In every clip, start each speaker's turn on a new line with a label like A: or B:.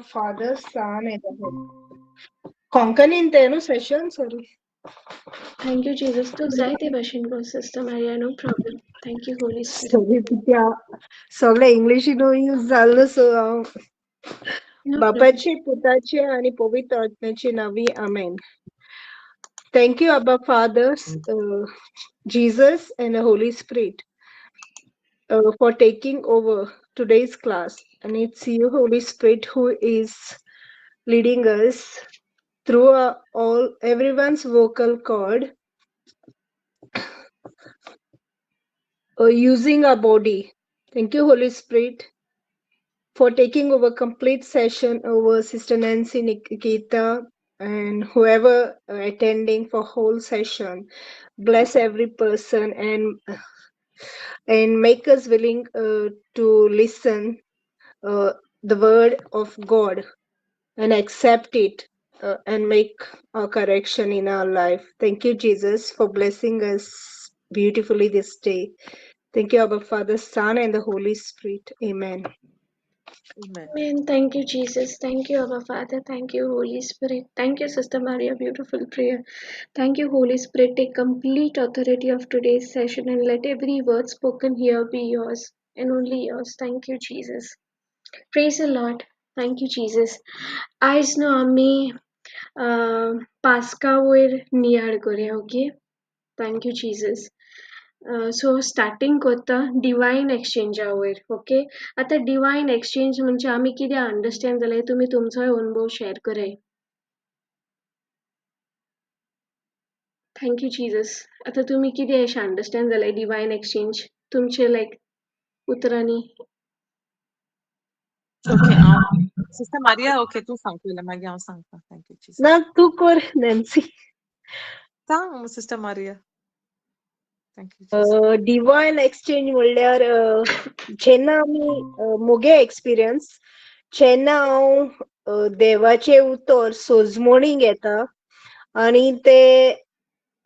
A: of Father, Son and the Holy. कोंकणीन तें न्हू session, sorry.
B: Thank you Jesus. तूं जाय ते भाशेन कर sister Maria, no problem. Thank you Holy Spirit.
A: Sorry कित्या सगळें इंग्लिशीनू यूज जाल्लो सो हांव.
B: No problem.
A: बापाचे, पुताचे आनी पवित्र आत्म्याचे नांवी, आमेन. Thank you, Abba Father, Jesus, and the Holy Spirit for taking over today's class. And it's you, Holy Spirit, who is leading us through all everyone's vocal cord, using our body. Thank you, Holy Spirit, for taking over complete session over Sister Nancy, Nikita, and whoever attending for whole session. Bless every person and make us willing to listen the word of God and accept it and make a correction in our life. Thank you, Jesus, for blessing us beautifully this day. Thank you, Abba Father, Son, and the Holy Spirit. Amen.
C: Amen.
B: Amen. Thank you, Jesus. Thank you, Abba Father. Thank you, Holy Spirit. Thank you, Sister Maria. Beautiful prayer. Thank you, Holy Spirit. Take complete authority of today's session and let every word spoken here be yours and only yours. Thank you, Jesus. Praise the Lord. Thank you, Jesus. आयज न्हू आमी पास्का वयर नियाळ करया, okay? Thank you, Jesus. So starting करता divine एक्सचेंजा वयर, okay? आतां divine exchange म्हणजे आमी कितें अंडरस्टँड जालें, तुमी तुमचोय अनुभव शेअर कराय. Thank you Jesus. आतां तुमी कितें अशें अंडरस्टँड जालें डिवायन एक्सचेंज तुमचे लायक उतरांनी?
C: ओके, हांव सिस्टर मारिया, ओके, तूं सांग पयलें, मागीर हांव सांगता. Thank you Jesus.
A: ना, तूं कर नॅन्सी.
C: सांग sister Maria. Thank you Jesus.
A: Divine exchange म्हणल्यार जेन्ना आमी, मुगे एक्सपिरियन्स, जेन्ना हांव देवाचें उतर सोजमणी घेता आनी ते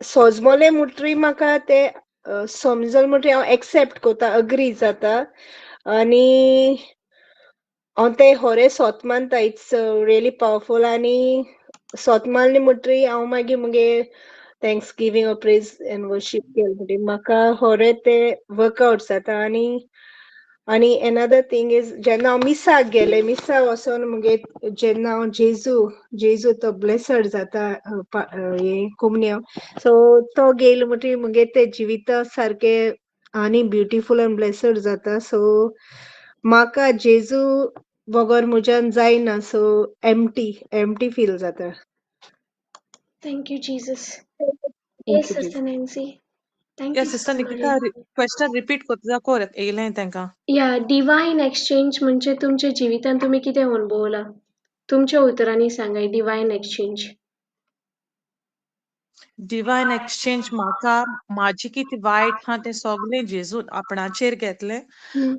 A: सोजमले म्हणटरी म्हाका ते समजल म्हणटरी हांव एक्सेप्ट करता, अग्री जाता आनी हांव तें होरें सोत मानता. It's really powerful. आनी सोत मानलें म्हणटरी हांव मागीर मुगे thanksgiving or praise and worship केलें म्हणटरी म्हाका होरें तें वर्कआउट जाता. आनी आनी एनदर थींग is जेन्ना हांव मिसाक गेलें, मिसाक वचोन मुगे जेन्ना हांव जेजू तो ब्लेसड जाता, हें कुमन्यांव, सो तो गेलो म्हणटरी मुगे तें जिविता सारकें आनी ब्युटिफूल आनी ब्लेसड जाता. सो म्हाका जेजू बगर म्हज्यान जायना, सो एम्प्टी फील जाता.
B: Thank you Jesus.
A: Thank
B: Yes,
A: you,
B: Sister
A: Jesus.
B: Nancy. Thank
C: Yeah,
B: you,
C: Sister
B: Sister
C: Nikita,
B: Maria.
C: Question repeat करता कोर येयलें तेंका.
B: Yeah, divine exchange म्हणजे तुमच्या जिवितांत तुमी कितें अनुभवला? तुमच्या उतरांनी सांगाय divine exchange.
C: Divine exchange म्हाका म्हाजी कितें वायट आहा तें सगळें जेजून आपणाचेर घेतलें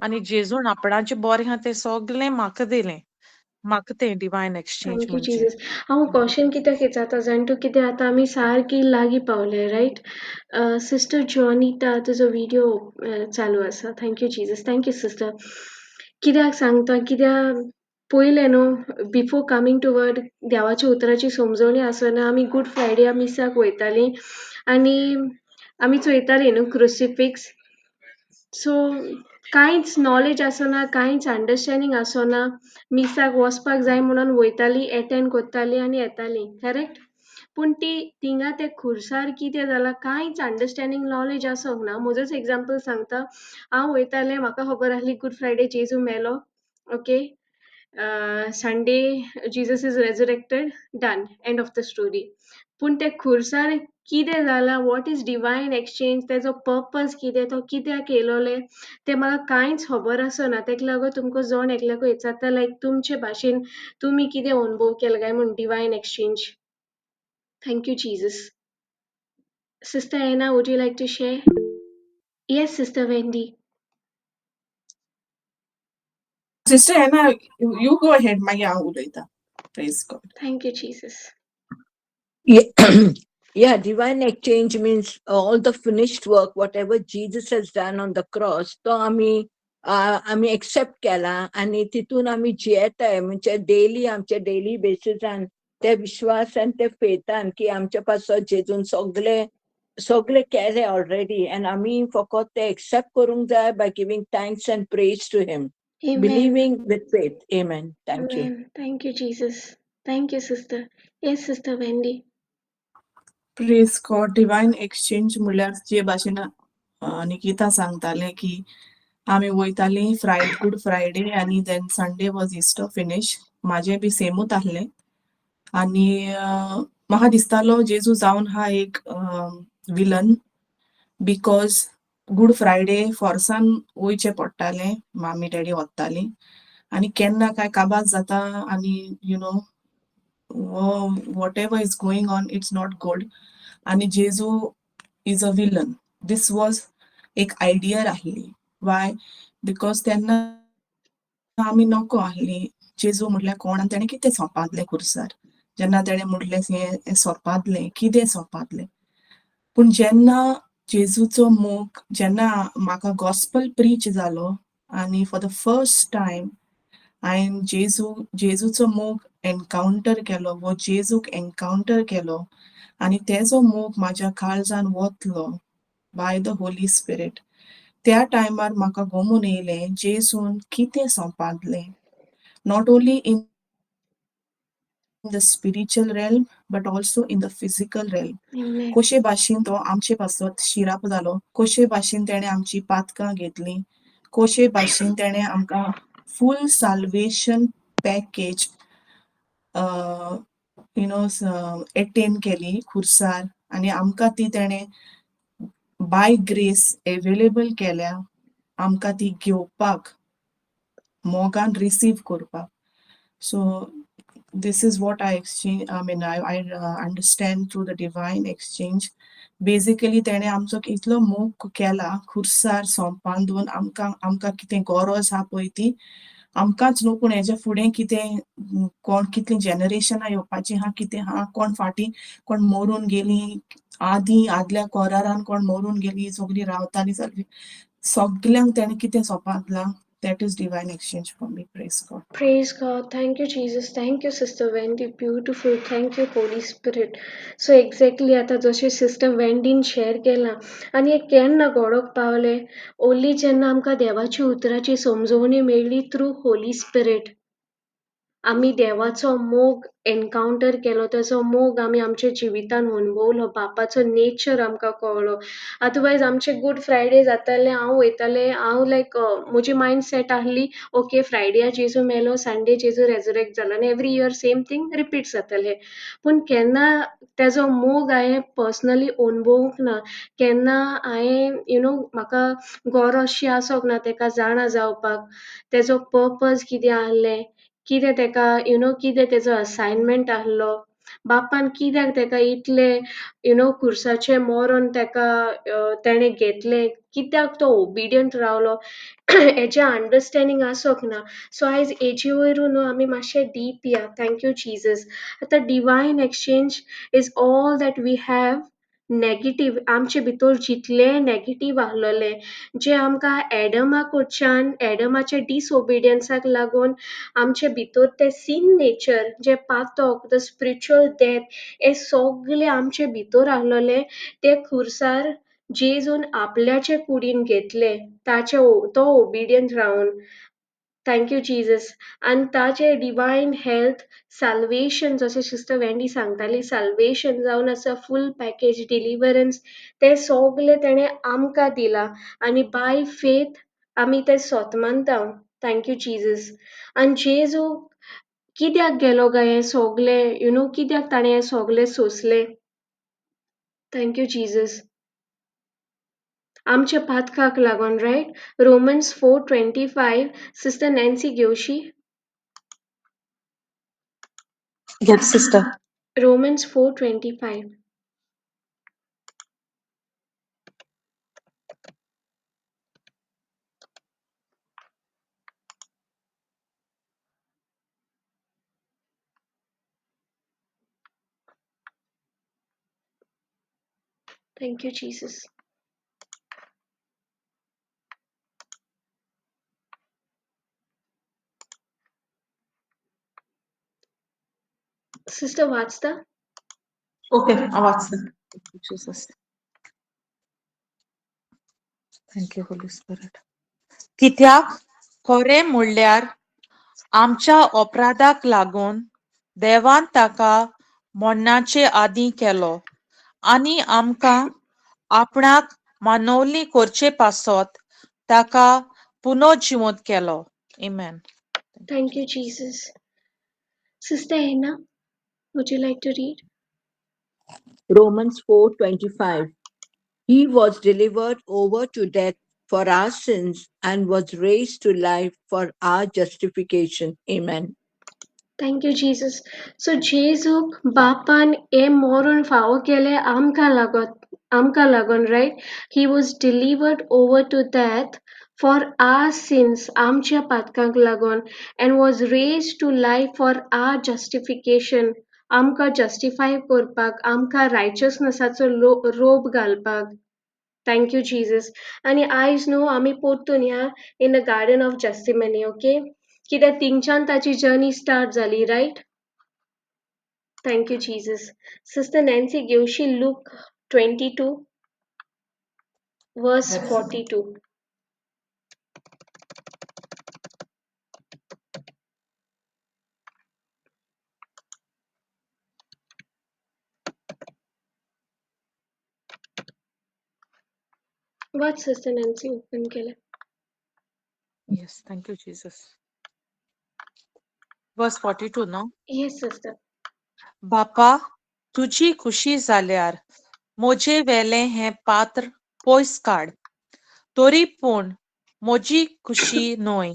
C: आनी जेजून आपणाचें बरें आहा तें सगळें म्हाका दिलें. म्हाका तें डिवायन एक्सचेंज
B: thank you
C: म्हणजे.
B: जीजस. हांव क्वेश्चन कित्याक विचारता जाण तूं, कित्याक आतां आमी सारकी लागीं पावले, रायट? सिस्टर जॉनिता, तुजो विडियो चालू आसा. Thank you Jesus. Thank you sister. कित्याक सांगता, कित्याक पयलें न्हू बिफोर कमींग टू वर्ड देवाच्या उतराची समजवणी आसना आमी गूड फ्रायडे मिसाक वयतालीं आनी आमी चोयतालीं न्हू क्रुसिफिक्स. सो कांयच नॉलेज आसना, कांयच अंडरस्टँडींग आसना, मिसाक वचपाक जाय म्हणून वयतालीं, एटेंड करतालीं आनी येतालीं, करेक्ट? पूण ती थिंगा ते खुर्सार कितें जालां कांयच अंडरस्टँडींग नॉलेज आसोंक ना. म्हजोच एग्जाम्पल सांगता, हांव वयतालें, म्हाका खबर आसली गूड फ्रायडे जेजू मेलो, okay, Sunday Jesus is resurrected, done, end of the story. पूण ते खुर्सार कितें जालां, what is divine exchange, तेजो पर्पज कितें, तो कित्याक येयलोले तें म्हाका कांयच खबर आसना. तेका लागून तुमकां जण एकल्याकूय विचारता, लायक तुमचे भाशेन तुमी कितें अनुभव केला काय म्हूण divine exchange. Thank you Jesus. Sister Anna, would you like to share? Yes, Sister Wendy.
D: Sister Anna, you go ahead, मागीर हांव उलयता. Praise God.
B: Thank you Jesus.
E: Yeah. Yeah, divine exchange means all the finished work, whatever Jesus has done on the cross. तो आमी आमी accept केला आनी तितून आमी जियेताय, म्हणजे डेली आमच्या डेली बेसिसान ते विश्वास आनी ते फेतान की आमच्या पासत जेजून सगळे सगळे केले ऑलरेडी आनी आमी फकत ते एक्सेप्ट करूंक जाय by giving thanks and praise to him.
B: Amen.
E: Believing with faith. Amen. Thank you.
B: Amen. Thank you, Jesus. Thank you, sister. Yes, Sister Wendy.
D: Praise God. Divine exchange म्हणल्यार जे भाशेन निकिता सांगतालें की आमी वयतालीं गुड फ्रायडे आनी then Sunday was Easter, finish. म्हाजें बी सेमूच आहलें आनी म्हाका दिसतालो जेजू जावन हा एक विलन, because good Friday फोर्सान वयचें पडटालें, मामी डॅडी वतालीं आनी केन्ना काय काबार जाता आनी whatever is going on, it's not good आनी जेजू is a villain. This was एक आयडिया आहली. वाय? Because तेन्ना आमी नको आहली जेजू म्हटल्यार कोण आनी तेणें कितें सोंपादलें खुर्सार. जेन्ना तेणें म्हटलें हें सोंपादलें, कितें सोंपादलें? पूण जेन्ना जेजूचो मोग, जेन्ना म्हाका गॉस्पल प्रीच जालो आनी फॉर the first time हांवें जेजूचो मोग एनकावंटर केलो, वो जेजूक एनकावंटर केलो आनी तेजो मोग म्हाज्या काळजान वतलो बाय the Holi spirit, त्या टायमार म्हाका गोमून येयलें जेजून कितें सोंपादलें, not only in the spiritual realm but also in the physical realm.
B: Amen.
D: कशे भाशेन तो आमचे पासत शिराप जालो, कशे भाशेन तेणें आमची पातकां घेतली, कशे भाशेन तेणें आमकां फूल साल्वेशन पॅकेज एटेन केली खुर्सार आनी आमकां ती तेणें बाय ग्रेस एवेलेबल केल्या आमकां ती घेवपाक, मोगान रिसीव करपाक. So this is what I exchange, I mean, I understand through the divine exchange. Basically तेणें आमचो इतलो मोग केला खुर्सार सोंपान दवरून आमकां कितें गरज आहा पळय ती आमकांच न्हू, पूण हेज्या फुडें कितें कोण कितलीं जनरेशनां येवपाचीं आहा, कितें आहा, कोण फाटीं कोण मरून गेलीं आदीं आदल्या कोरारान कोण मरून गेलीं, सगळीं रावतालीं सगळीं, सगल्यांक तेणें कितें सोंपादलां. That is divine exchange for me. Praise God.
B: Praise God. Thank you, Jesus. Thank you, Sister Wendy. Beautiful. Thank you, Holy Spirit. So exactly आता जशें सिस्टर वेंडीन शेअर केलां आनी हें केन्ना घडोवंक पावलें? ओन्ली जेन्ना आमकां देवाची उतराची समजवणी मेळ्ळी थ्रू होली स्पिरीट. आमी देवाचो मोग एनकावंटर केलो, ताचो मोग आमी आमच्या जिवितान अणभवलो, बापाचो नेचर आमकां कळ्ळो. अदरवायज आमचे गुड फ्रायडे जाताले, हांव वयतालें, हांव लायक म्हजी मायंड सेट आहली, ओके फ्रायडे जेजू मेलो, संडे जेजू रेजरेक्ट जालो आनी every year same thing repeat जातालें. पूण केन्ना तेजो मोग हांवें पर्सनली अणभवूंक ना, केन्ना हांवें म्हाका गरज शी आसोंक ना तेका जाणा जावपाक, तेजो पर्पज कितें आहलें, कितें तेका कितें तेजो असायनमेंट आहलो, बापान कित्याक तेका इतलें खुर्साचें मरण तेका तेणें घेतलें, कित्याक तो ओबिडियंट रावलो, हेजें अंडरस्टँडींग आसोंक ना. सो आयज हेजे वयरू न्हू आमी मातशें डीप या. Thank you Jesus. आतां divine exchange is all that we have negative, आमचे भितर जितलें नेगेटीव आहलोलें जें आमकां एडमा कडच्यान, एडमाच्या डिसओबिडियन्साक लागून आमचे भितर तें सीन नेचर, जें पातक, the spiritual death, हें सगलें आमचे भितर आहलोलें तें खुर्सार जेजून आपल्याचे कुडीन घेतलें, ताचे तो ओबिडियंट रावन. Thank you Jesus. आनी ताचे डिवायन हेल्थ, साल्वेशन, जशें सिस्टर वेंडी सांगताली, साल्वेशन जावन आसा फूल पॅकेज, डिलिवरन्स, तें सगलें तेणें आमकां दिलां आनी बाय फेथ आमी तें सोत मानता. Thank you Jesus. आनी जेजू कित्याक गेलो काय हें सगलें, कित्याक ताणें हें सगलें सोंसलें? Thank you Jesus. आमच्या पातकाक लागून, रायट? रोमन्स 4:25. सिस्टर नॅन्सी घेवशी?
C: Yes, sister.
B: Romans 4:25. Thank you, Jesus. Sister वाचता?
C: ओके, हांव वाचता. Jesus. Thank you Holy Spirit. कित्याक खरें म्हणल्यार आमच्या अपराधाक लागून देवान ताका मरणाचे आदी केलो आनी आमकां आपणाक मानवली करचे पासत ताका पुनर्जिवंत केलो. Amen.
B: Thank you, Jesus. Sister Anna, would you like to read?
E: Romans 4:25. He was delivered over to death for our sins and was raised to life for our justification. Amen.
B: Thank you, Jesus. So जेजूक बापान हें मरण फावो केलें आमकां लागत, आमकां लागून, right? He was delivered over to death for our sins, आमच्या पातकांक लागून, and was raised to life for our justification, आमकां जस्टिफाय करपाक, आमकां रायचसनसाचो रोब घालपाक. Thank you Jesus. आनी आयज न्हू आमी परतून ह्या in the garden of Gethsemane, okay? कित्याक थिंगच्यान ताची जर्नी स्टार्ट जाली, right? Thank you Jesus. Sister Nancy घेवशी Luke 22 verse 42. Watch sister Nancy, open केलें.
C: Yes, thank you Jesus. Verse 42 न्हू?
B: Yes sister.
C: बापा, तुजी खुशी जाल्यार म्हजे वेलें हें पात्र पयस काड, तरी पूण म्हजी खुशी न्हय,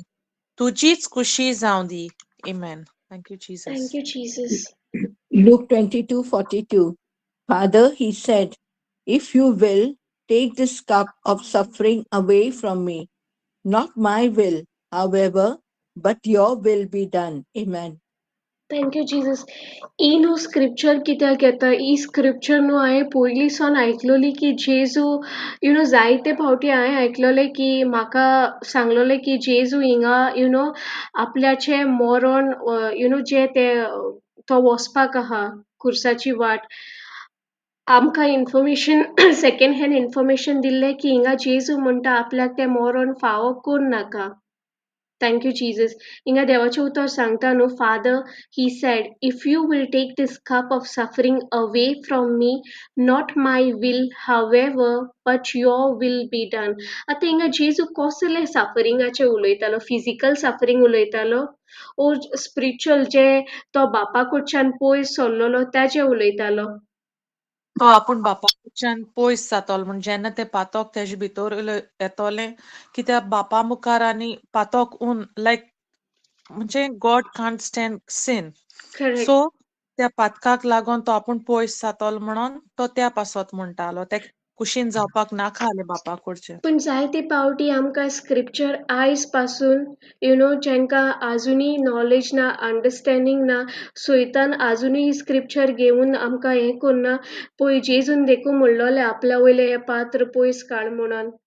C: तुजीच खुशी जावं दी. Amen. Thank you Jesus.
B: Thank you Jesus.
E: Luke 22:42. Father, he said, if you will, take this cup of suffering away from me. Not my will, however, but your will be done. Amen.
B: Thank you Jesus. ही न्हू scripture कित्याक येता, ही scripture न्हू हांवें पयलीं सावन आयकलोली की जेजू, you know, जायते फावटी हांवें आयकलोलें की म्हाका सांगलोलें की जेजू हिंगा, you know, आपल्याचें मरण, you know, जें तें तो वचपाक आहा खुर्साची वाट, आमकां इन्फॉर्मेशन, सेकेंड हँड इन्फॉर्मेशन दिल्लें की हिंगा जेजू म्हणटा आपल्याक तें मरण फावो करूं नाका. Thank you Jesus. हिंगा देवाचें उतर सांगता न्हू, Father, he said, if you will take this cup of suffering away from me, not my will, however, but your will be done. आतां हिंगा जेजू कसलें सफरिंगाचें उलयतालो? फिजिकल सफरींग उलयतालो ओर स्पिरिच्युअल जे तो बापा कडच्यान पयस सरलेलो ताजें उलयतालो?
C: तो आपूण बापा कडच्यान पयस जातलो म्हण जेन्ना तें पातक तेजे भितर येतलें, कित्याक बापा मुखार आनी पातक उन लायक म्हणजे गॉड कांट स्टँड सिन. सो त्या पातकाक लागून तो आपूण पयस जातलो म्हणून तो त्या पासत म्हणटालो, ते कुशीन जावपाक नाका आसलें बापा कडचें.
B: पूण जायते फावटी आमकां स्क्रिप्चर आयज पासून, you know, जांकां आजुनूय नॉलेज ना, अंडरस्टँडींग ना, सैतान आजुनूय स्क्रिप्चर घेवन आमकां हें करना. पळय जेजून देखून म्हणलोलें आपल्या वयलें हें पात्र पयस काड म्हणून.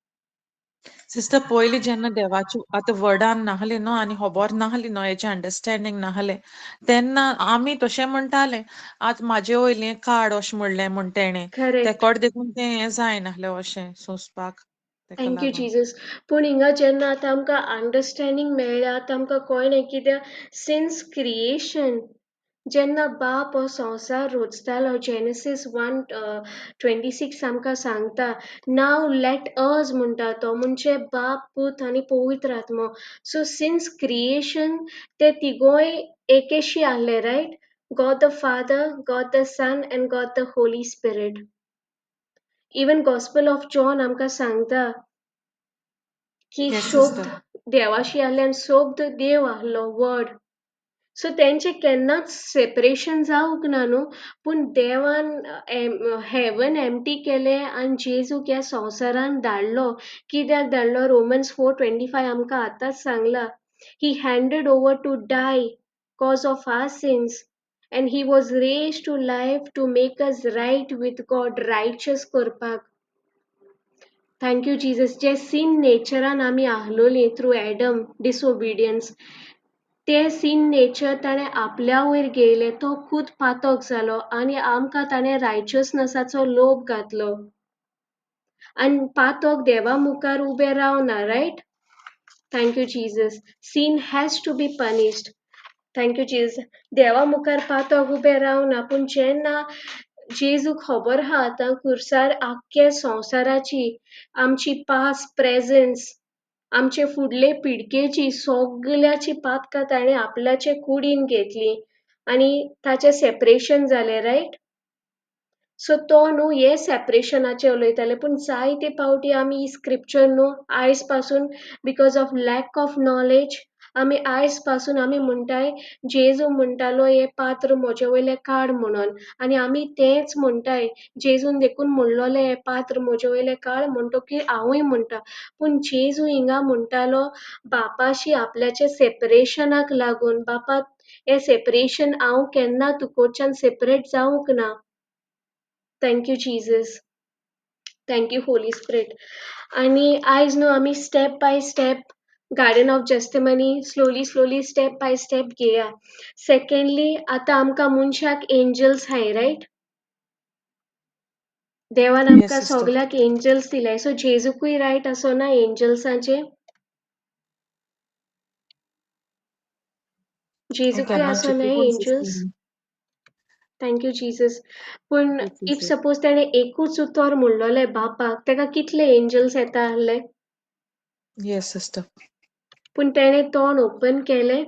C: सिस्टर, पयलीं जेन्ना देवाची आतां वर्डान नाहलें न्हू आनी खबर नाहली न्हू, हेचें अंडरस्टँडींग नाहलें, तेन्ना आमी तशें म्हणटाले, आतां म्हाजे वयलें काड अशें म्हणलें म्हण तेणें, तेकोड देखून तें हें जायनासलें अशें सोंसपाक.
B: Thank you Jesus. पूण हिंगा जेन्ना आतां आमकां अंडरस्टँडींग मेळ्ळ्या, आतां आमकां कळ्ळें कित्याक सिन्स क्रिएशन जेन्ना बाप हो संवसार रचतालो, जेनेसीस 1:26 आमकां सांगता, नाव let us म्हणटा तो, म्हणजे बाप, पूत आनी पवित्र आत्मो. सो सिन्स क्रिएशन ते तिगोय एकेशी आहले, right? God the Father, God the Son and God the Holy Spirit. Even Gospel of John आमकां सांगता की शब्द देवाशी आहले आनी शब्द देव आहलो, वर्ड. सो तेंचें केन्नाच सेपरेशन जावंक ना न्हू, पूण देवान हेवन एम्प्टी केलें आनी जेजूक ह्या संवसारान धाडलो. कित्याक धाडलो? रोमन्स 4:25 आमकां आतांच सांगलां, he handed over to die cause of our sins and he was raised to life to make us right with God, righteous करपाक. Thank you Jesus. जे सिन नेचरान आमी आहलोली थ्रू एडम डिसओबिडियन्स, तें सीन नेचर ताणें आपल्या वयर घेयलें, तो खूद पातक जालो आनी आमकां ताणें रायचसनसाचो लोभ घातलो. आनी पातक देवा मुखार उबें रावना, right? Thank you Jesus. Sin has to be punished. Thank you Jesus. देवा मुखार पातक उबें रावना, पूण जेन्ना जेजू खबर आहा आतां खुर्सार आख्खे संवसाराची आमची पास्ट प्रेजन्स आमचे फुडले पिडकेची सगल्याची पातकां ताणें आपल्याचे कुडीन घेतली आनी ताचें सेपरेशन जालें, रायट? सो तो न्हू हे सेपरेशनाचें उलयताले, पूण जायते फावटी आमी ही स्क्रिप्चर न्हू आयज पासून because of lack of knowledge आमी आयज पासून आमी म्हणटाय जेजू म्हणटालो हें पात्र म्हजे वयलें काड म्हणून, आनी आमी तेंच म्हणटाय जेजून देखून म्हणलोलें हें पात्र म्हजे वयलें काड म्हणटकीर हांवूय म्हणटा. पूण जेजू हिंगा म्हणटालो बापाशी आपल्याचे सेपरेशनाक लागून, बापा हें सेपरेशन हांव केन्ना तुकोच्यान सेपरेट जावंक ना. Thank you Jesus, thank you Holy Spirit. आनी आयज न्हू आमी step by step Garden of Gethsemane slowly slowly step by step घेया. सेकंडली आतां आमकां मनशाक एंजल्स हाय, रायट? देवान आमकां सगल्याक एंजल्स दिले, सो जेजूकूय रायट आसो ना एंजल्साचे? जेजूकूय आसो ना angels? Thank you Jesus. पूण if suppose ताणें एकूच उतर म्हणलोलें बापाक, ताका कितले एंजल्स येता आहले?
C: Yes sister.
B: पूण तेणें तोंड ओपन केलें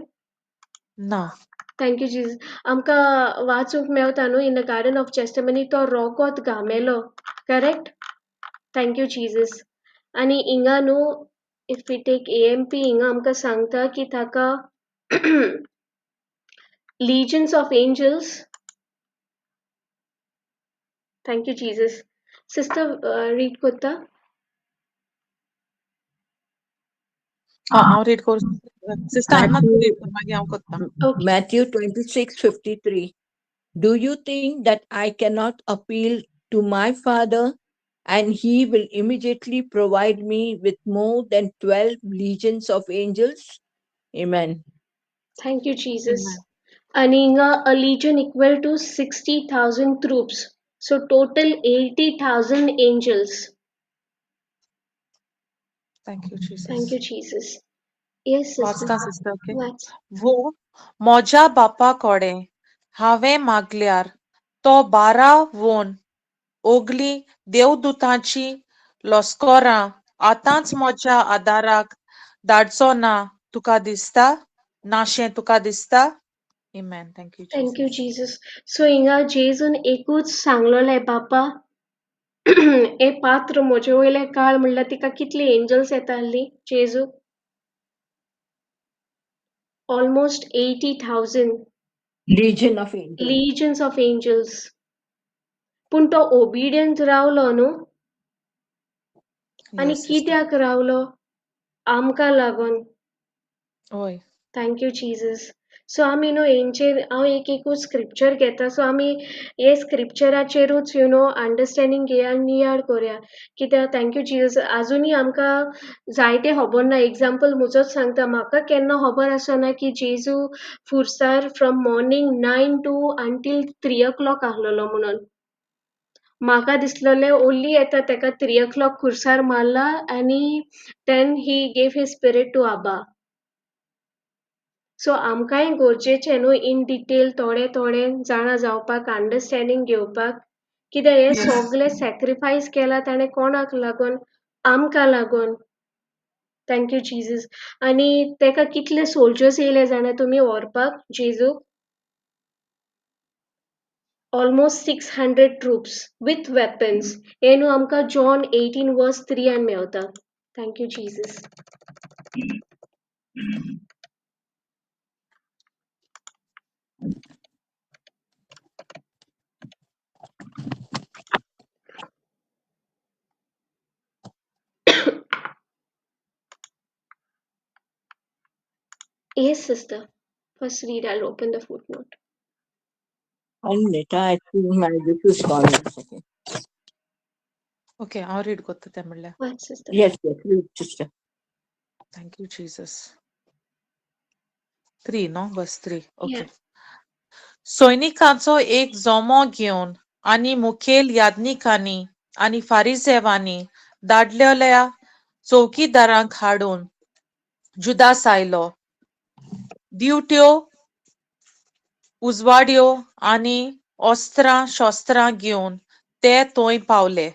C: ना.
B: Thank you Jesus. आमकां वाचूंक मेवता न्हू in the Garden of Gethsemane तो रोगोत घामेलो, correct? Thank you Jesus. आनी हिंगा न्हू if we take AMP हिंगा आमकां सांगता की ताका legions of angels. Thank you Jesus. Sister read कोत्ता?
C: हांव रीड करूं सिस्टर? आन्ना तूं रीड कर, मागीर हांव कोत्ता.
B: Okay.
E: Matthew 26:53. Do you think that I cannot appeal to my Father and he will immediately provide me with more than 12 legions of angels? Amen.
B: Thank you Jesus. आनी हिंगा a legion equal to 60,000 troops, so total 80,000 angels.
C: Thank you Jesus.
B: Thank you Jesus. Yes sister.
C: वाचता sister? Okay.
B: वाच.
C: वो म्हज्या बापा कडेन हांवें मागल्यार तो 12 वोन ओगली देवदूतांची लस्करां आतांच म्हज्या आदाराक धाडचो ना तुका दिसता नाशें तुका दिसता? Amen. Thank you
B: Thank you
C: Jesus.
B: Jesus. So हिंगा जेजून एकूच सांगलोलें बापा हें पात्र म्हजे वयलें काळ म्हणल्यार तिका कितली एंजल्स येता आहली जेजूक? Almost 80,000
E: Legion of angels.
B: Legions of angels. पूण तो ओबिडियंट रावलो न्हू? आनी
C: Yes sister.
B: कित्याक रावलो? आमकां लागून.
C: हय.
B: Thank you Jesus. सो आमी न्हू हेंचेर हांव एक एकूच स्क्रिप्चर घेता, सो आमी हे स्क्रिप्चराचेरूच you know understanding घेया आनी नियाळ करया. कित्याक thank you Jesus आजुनूय आमकां जायते खबर ना. एग्जाम्पल म्हजोच सांगता, म्हाका केन्ना खबर आसना की जेजू खुर्सार from morning 9 to until 3 o'clock आहलोलो म्हणून. म्हाका दिसलोलें ओन्ली येता तेका 3 o'clock खुर्सार मारला आनी then he gave his spirit to Abba. So आमकांय गरजेचें न्हू इन डिटेल थोडे थोडे जाणा जावपाक, अंडरस्टँडींग घेवपाक, कित्याक हें सगलें सॅक्रिफायस केलां ताणें कोणाक लागून? आमकां लागून. Thank you Jesus. आनी तेका कितले सोल्जर्स येयले जाणा तुमी व्हरपाक जेजूक? Almost 600 troops with weapons. हें न्हू आमकां जॉन 18 वर्स 3 मेवता. Thank you Jesus. Yes, sister. First read, I'll open the footnote.
E: One minute, I think my this is gone. One second.
C: Okay, हांव रीड कोत्ता तें म्हणल्यार.
B: What, sister?
E: Yes, read, sister.
C: Thank you Jesus. 3 न्हू, वर्स 3.
B: या.
C: Okay. सैनिकांचो एक जमो घेवन आनी मुखेल याज्ञिकांनी आनी फारिजेवांनी धाडलेल्या चौकीदारांक हाडून जुदास आयलो. दिवट्यो, उजवाड्यो आनी अस्त्रां शस्त्रां घेवन ते थंय पावले.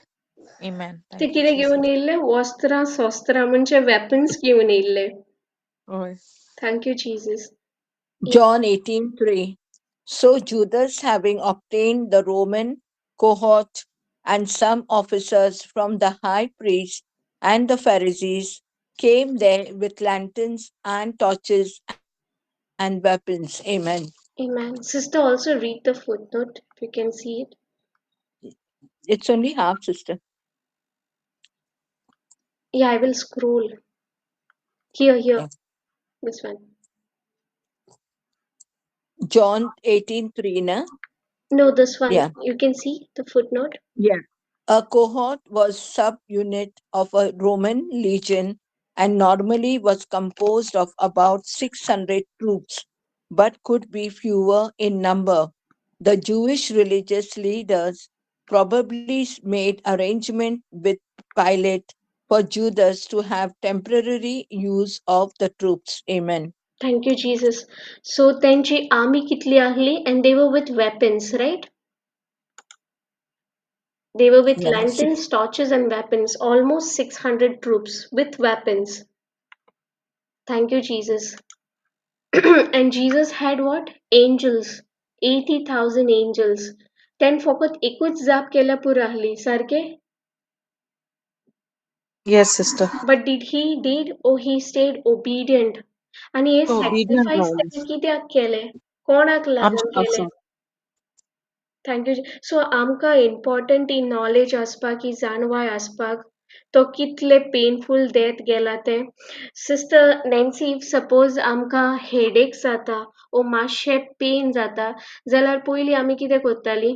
C: Amen.
B: ते
C: Thank you,
B: कितें
C: Jesus.
B: घेवन येयल्ले? वस्त्रां शस्त्रां म्हणजे वेपन्स घेवन येयल्ले.
C: हय.
B: Thank you Jesus.
E: John 18:3. So Judas, having obtained the Roman cohort and some officers from the high priest and the Pharisees, came there with lanterns and torches and weapons. Amen.
B: Amen. Sister, also read the footnote if you can see it.
E: It's only half, sister.
B: Yeah, I will scroll. Here, here.
E: Yeah.
B: This one.
E: John 18:3, na?
B: No, this one.
E: Yeah.
B: You can see the footnote.
E: Yeah. A cohort was subunit of a Roman legion and normally was composed of about 600 troops, but could be fewer in number. The Jewish religious leaders probably made arrangement with Pilate for Judas to have temporary use of the troops. Amen.
B: Thank you, Jesus. So तेंची army कितली आहली and they were with weapons, right? They were with
E: Yeah.
B: lanterns, torches and weapons. Almost 600 troops with weapons. Thank you, Jesus. And Jesus had what? Angels. 80,000 angels. तेन फकत एकूच जाप केल्यार पुरो आहली, सारकें?
C: Yes, sister.
B: But did he did or he stayed obedient? आनी हे
C: तो obedient
B: sacrifice
C: रावलो.
B: तेणें कित्याक केलें? कोणाक लागून
C: आमच्या
B: केलें?
C: पासून.
B: Thank you. सो आमकां इम्पॉर्टंट ही नॉलेज आसपाक, ही जाणवाय आसपाक, तो कितले पेनफूल डेथ गेला तें. सिस्टर नॅन्सी, if suppose आमकां हेडेक जाता ओ मातशें पेन जाता जाल्यार पयलीं आमी कितें करतालीं?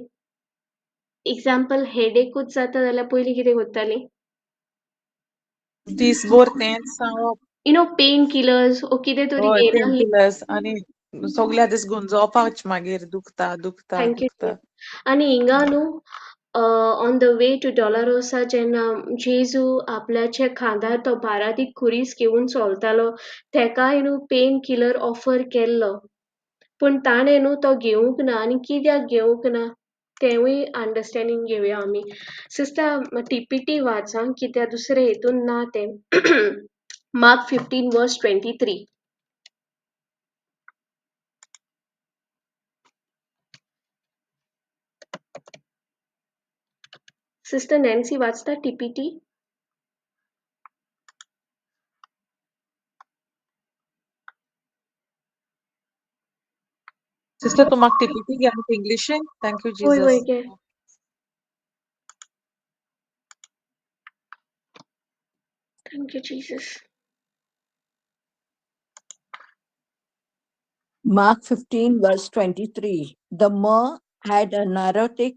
B: एग्जाम्पल, हेडेकूच जाता जाल्यार पयलीं कितें करतालीं?
C: दीसभर तेंच सांगप.
B: You know, pen killers ओ कितें तरी
C: हय, पेन
B: घेयनासली.
C: किलर्स आनी सगल्या दीस गुंजोवपाच मागीर दुखता दुखता
B: thank you.
C: दुखता.
B: आनी हिंगा न्हू, on the way to Dolorosa जेन्ना जेजू आपल्याच्या खांदार तो बारादीक खुरीस घेवन चलतालो, तेकाय न्हू पेन किलर ऑफर केल्लो, पूण ताणें न्हू तो घेवंक ना. आनी कित्याक घेवंक ना तेंवूय अंडरस्टँडींग घेवया आमी. सिस्टर, टीपीटी वाच आं, कित्याक दुसरे हेतून ना तें. Mark 15 verse 23. Sister Nancy वाचता टीपीटी?
C: सिस्टर, तूं म्हाका टीपीटी घे इंग्लिशीन. Thank you
B: वय वय
C: जीजस.
B: घे. Thank you Jesus.
E: Mark 15, verse 23. The myrrh had a narcotic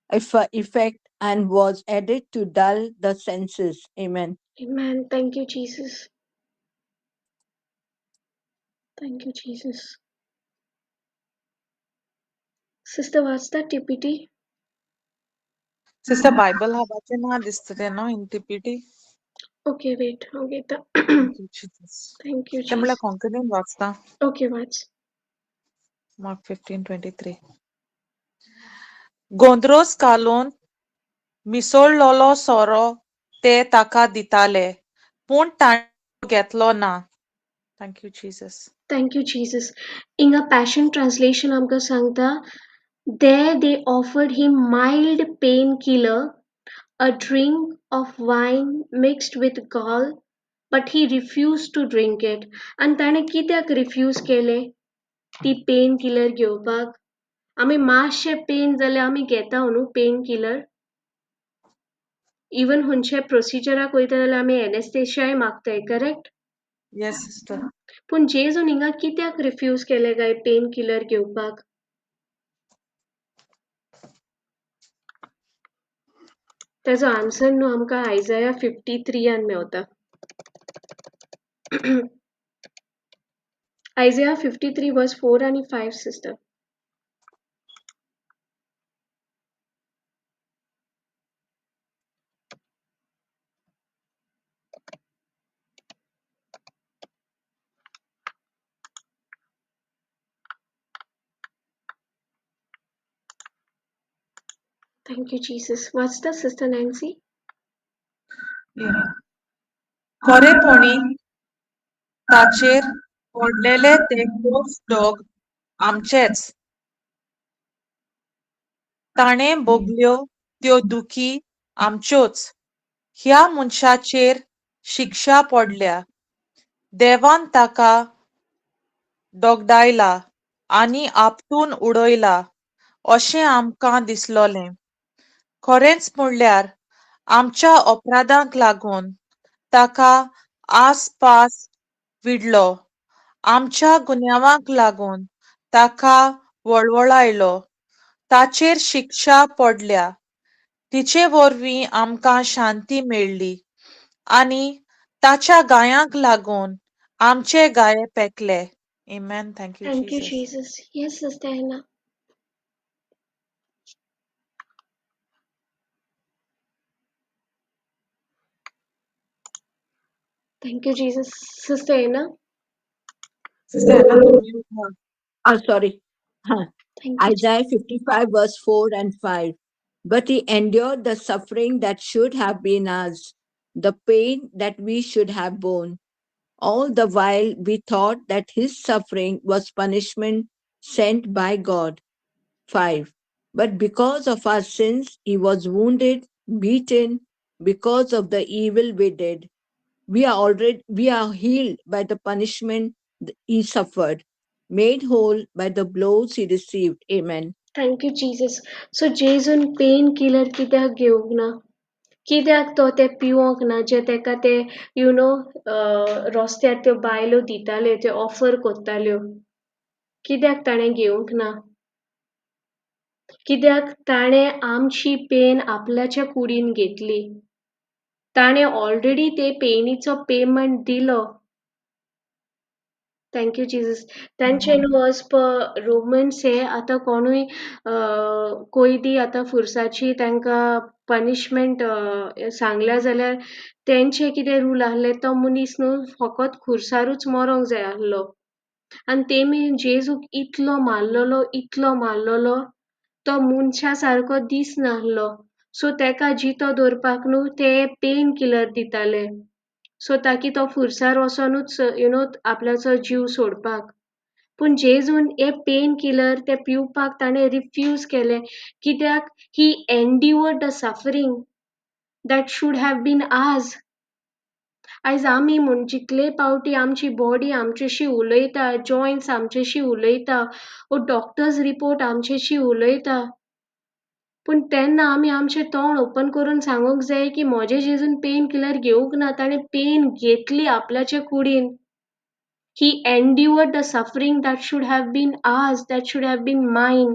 E: effect and was added to dull the senses. Amen.
B: Amen. Thank you, Jesus. Thank you, Jesus. Sister, वाचता TPT?
C: Sister, Bible हबाचें ना दिसता तें न्हू in TPT.
B: Okay, wait. हांव घेता.
C: Thank you Jesus.
B: Thank you,
C: तें म्हणल्यार
B: Jesus.
C: कोंकणीन वाचता.
B: Okay, वाच.
C: मार्क 15:23. गोंद्रोस घालून मिसळलोलो सोरो ते ताका दिताले, पूण ताणें घेतलो ना. Thank you Jesus.
B: Thank you, Jesus. हिंगा Passion Translation आमकां सांगता, there they offered him mild painkiller, a drink of wine mixed with gall, but he refused to drink it. आनी ताणें कित्याक रिफ्यूज केलें ती पेन किलर घेवपाक? आमी मातशें पेन जाल्यार आमी घेता न्हू पेन किलर. इवन खंयच्या प्रोसिजराक वयता जाल्यार आमी एनेस्थेशियाय मागताय, करेक्ट?
C: Yes sister.
B: पूण जेजून हिंगा कित्याक रिफ्यूज केलें काय पेन किलर घेवपाक? ताजो आन्सर न्हू आमकां आयजाया 53 मेवता. Isaiah 53 verse 4 आनी 5 sister. Thank you Jesus. वाचता सिस्टर नॅन्सी?
C: खरेपणी ताचेर पडलेले ते कोफ दोग आमचेच, ताणें भोगल्यो त्यो दुखी आमच्योच. ह्या मनशाचेर शिक्षा पडल्या, देवान ताका दोगडायला आनी आपटून उडयला अशें आमकां दिसलोलें. खरेंच म्हणल्यार आमच्या अपराधांक लागून ताका आसपास विडलो, आमच्या गुन्यांवांक लागून ताका वळवळायलो. ताचेर शिक्षा पडल्या, तिचे वरवीं आमकां शांती मेळ्ळी आनी ताच्या गायांक लागून आमचे गाये पेकले. Amen. Thank you,
B: Thank you,
C: Jesus.
B: Jesus. Yes, Sister Anna. Thank you, Jesus. Sister Anna.
C: Sister Anna, तुम्ही उठा.
E: Ah, sorry. Huh.
B: Thank you.
E: Isaiah 55, verse 4 and 5. But he endured the suffering that should have been ours, the pain that we should have borne. All the while we thought that his suffering was punishment sent by God. 5. But because of our sins, he was wounded, beaten, because of the evil we did. We are healed by the punishment he suffered, made whole by the blows he received. Amen.
B: Thank you, Jesus. So जेजून pain killer कित्याक घेवंक ना? कित्याक तो ते पिवोंक ना जे तेका ते you know रस्त्यार त्यो बायलो दिताल्यो, त्यो ऑफर करताल्यो, कित्याक ताणें घेवंक ना? कित्याक ताणें आमची पेन आपल्याच्या कुडीन घेतली. ताणें ऑलरेडी ते पेनीचो पेमेंट दिलो. Thank you Jesus. तांचे न्हू एज पर रोमन्स हे आतां कोणूय कोयदी आतां फुरसाची तांकां पनिशमेंट सांगल्या जाल्यार तेंचे कितें रूल आहले, तो मनीस न्हू फकत खुरसारूच मरोंक जाय आहलो. आनी तेमी जेजूक इतलो मारलेलो, इतलो मारलेलो, तो मनशा सारको दिसनासलो. सो तेका जितो दवरपाक न्हू ते पेन किलर दिताले, सो ताकी तो फुरसार वचोनूच you know आपल्याचो जीव सोडपाक. पूण जेजून हे पेन किलर ते पिवपाक ताणें रिफ्यूज केलें, कित्याक he endured the suffering that should have been ours. आयज आमी म्हूण जितले पावटी आमची बॉडी आमच्याशी उलयता, जॉयंट्स आमच्याशी उलयता, वो डॉक्टर्स रिपोर्ट आमच्याशी उलयता, पूण तेन्ना आमी आमचें तोंड ओपन करून सांगूंक जाय की म्हजें जेजून पेन किलर घेवंक ना, ताणें पेन घेतली आपल्याच्या कुडीन. He endured the suffering that should have been ours, that should have been mine,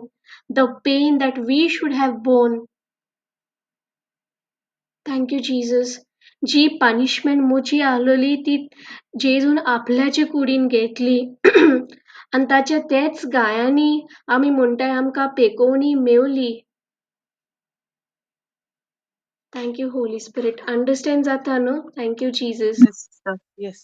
B: the pain that we should have borne. Thank you, Jesus. Ji punishment म्हजी आहलोली ती जेजून आपल्याचे कुडीन घेतली आनी ताच्या तेच गायांनी आमी म्हणटाय आमकां पेकोवणी मेवली. Thank you Holy Spirit. Understand जाता न्हू? Thank you Jesus.
C: Yes, sister. Yes.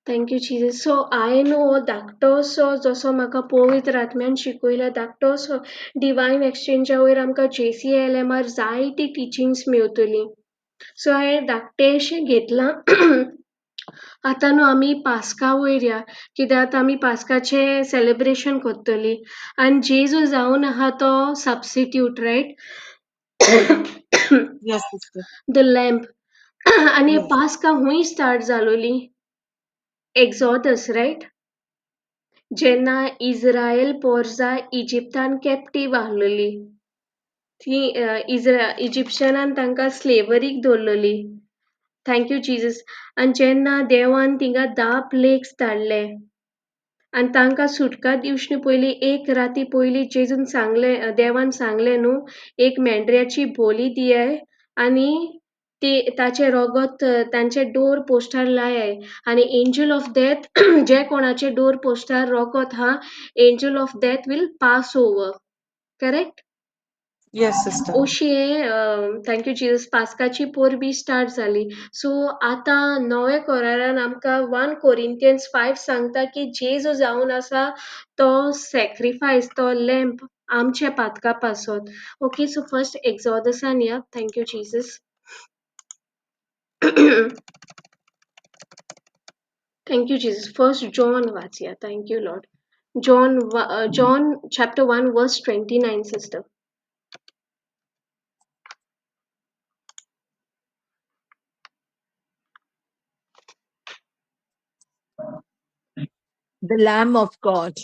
B: Thank you Jesus. So हांवें न्हू हो धाकटोसो जसो म्हाका पवित्र आत्म्यान शिकयला, धाकटोसो डिवायन एक्सचेंजा वयर आमकां JCLMR जायती टिचिंग्स मेवतली. सो हांवें धाकटेशें घेतलां. आतां न्हू आमी पास्का वयर या, कित्याक आतां आमी पास्काचें सेलेब्रेशन करतली. आनी जेजू जावन आहा तो substitute, right?
C: Yes, sister.
B: The lamb. आनी
C: Yes.
B: पास्का हुंय स्टार्ट जालोली? एक्झॉडस, रायट? जेन्ना इज्रायल पोरसां इजिप्तान कॅप्टीव आहलोली, ती इजिप्शनान तांकां स्लेवरीक दवरलोली. Thank you Jesus. आनी जेन्ना देवान थिंगा 10 प्लेग्स धाडले आनी तांकां सुटका दिवचे पयलीं एक राती पयलीं जेजून सांगलें, देवान सांगलें न्हू, एक मेंढऱ्याची बोली दियाय आनी ती ताचें रोगोत तांचे डोर पोस्टार लायाय आनी एंजल ऑफ डेथ जे कोणाचे डोर पोस्टार रोगोत हा, angel of death will pass over, correct?
C: Yes sister.
B: अशें, thank you Jesus, पास्काची परबी स्टार्ट जाली. सो आतां नव्या करारान आमकां 1 कोरिंथियन्स 5 सांगता की जेजू जावन आसा तो सॅक्रिफायस, तो लॅम्प आमच्या पातका पासत. ओके, सो फर्स्ट एक्झॉडसान या. Thank you Jesus, thank you Jesus. First John वाचया. Thank you Lord. John chapter 1 verse 29, sister.
E: The Lamb of God,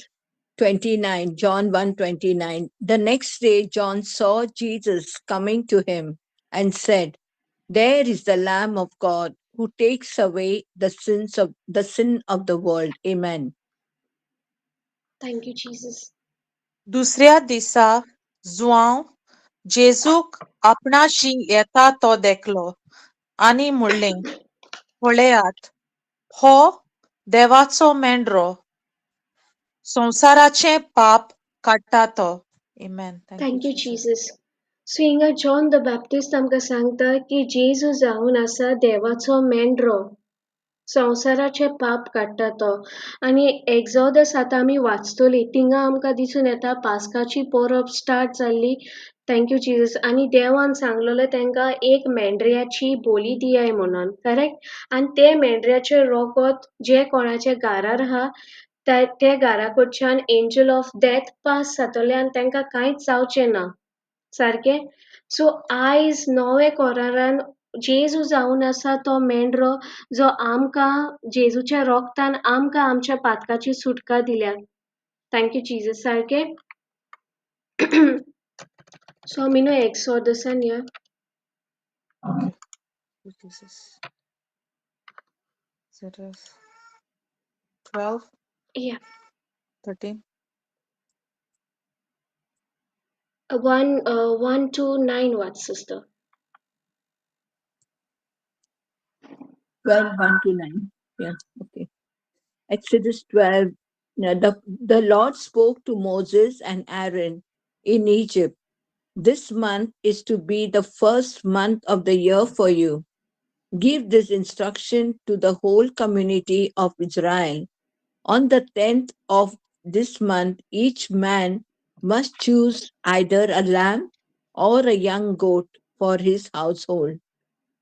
E: 29, John 1:29. The next day, John saw Jesus coming to him and said, There is the Lamb of God who takes away the sins of the sin of the world. Amen.
B: Thank you Jesus.
C: दुसऱ्या दिसा जुआंव जेजूक आपणाशी येता तो देखलो आनी म्हणलें, पळयात, हो देवाचो मेंढरो, संवसाराचें पाप काडटा तो. Amen.
B: Thank you Jesus. So हिंगा जॉन the Baptist आमकां सांगता की जेजू जावन आसा देवाचो मेंढरो, संवसाराचें पाप काडटा तो. आनी एक्झॉडस आतां आमी वाचतली, थिंगा आमकां दिसून येता पास्काची परब स्टार्ट जाल्ली. Thank you Jesus. आनी देवान सांगलेलें तांकां एक मेंढऱ्याची बोली दियाय म्हणून, करेक्ट? आनी ते मेंढऱ्याचें रोगोत जे कोणाच्या घरार आहा ते घरा कडच्यान एंजल ऑफ डेथ पास जातले आनी तांकां कांयच जावचें ना, सारकें? सो आयज नवे करारान जेजू जावन आसा तो मेंढरो जो आमकां जेजूच्या रोगतान आमकां आमच्या पातकाची सुटका दिल्या. Thank you Jesus, सारकें? सो आमी न्हू एक्सोडसान या.
C: Okay. Jesus. It is 12,
B: Yeah.
C: 13.
B: 1 to 9 what, sister?
E: 12, 1 to 9. Yeah, okay. Exodus 12. Now the Lord spoke to Moses and Aaron in Egypt. This month is to be the first month of the year for you. Give this instruction to the whole community of Israel. On the 10th of this month, each man must choose either a lamb or a young goat for his household.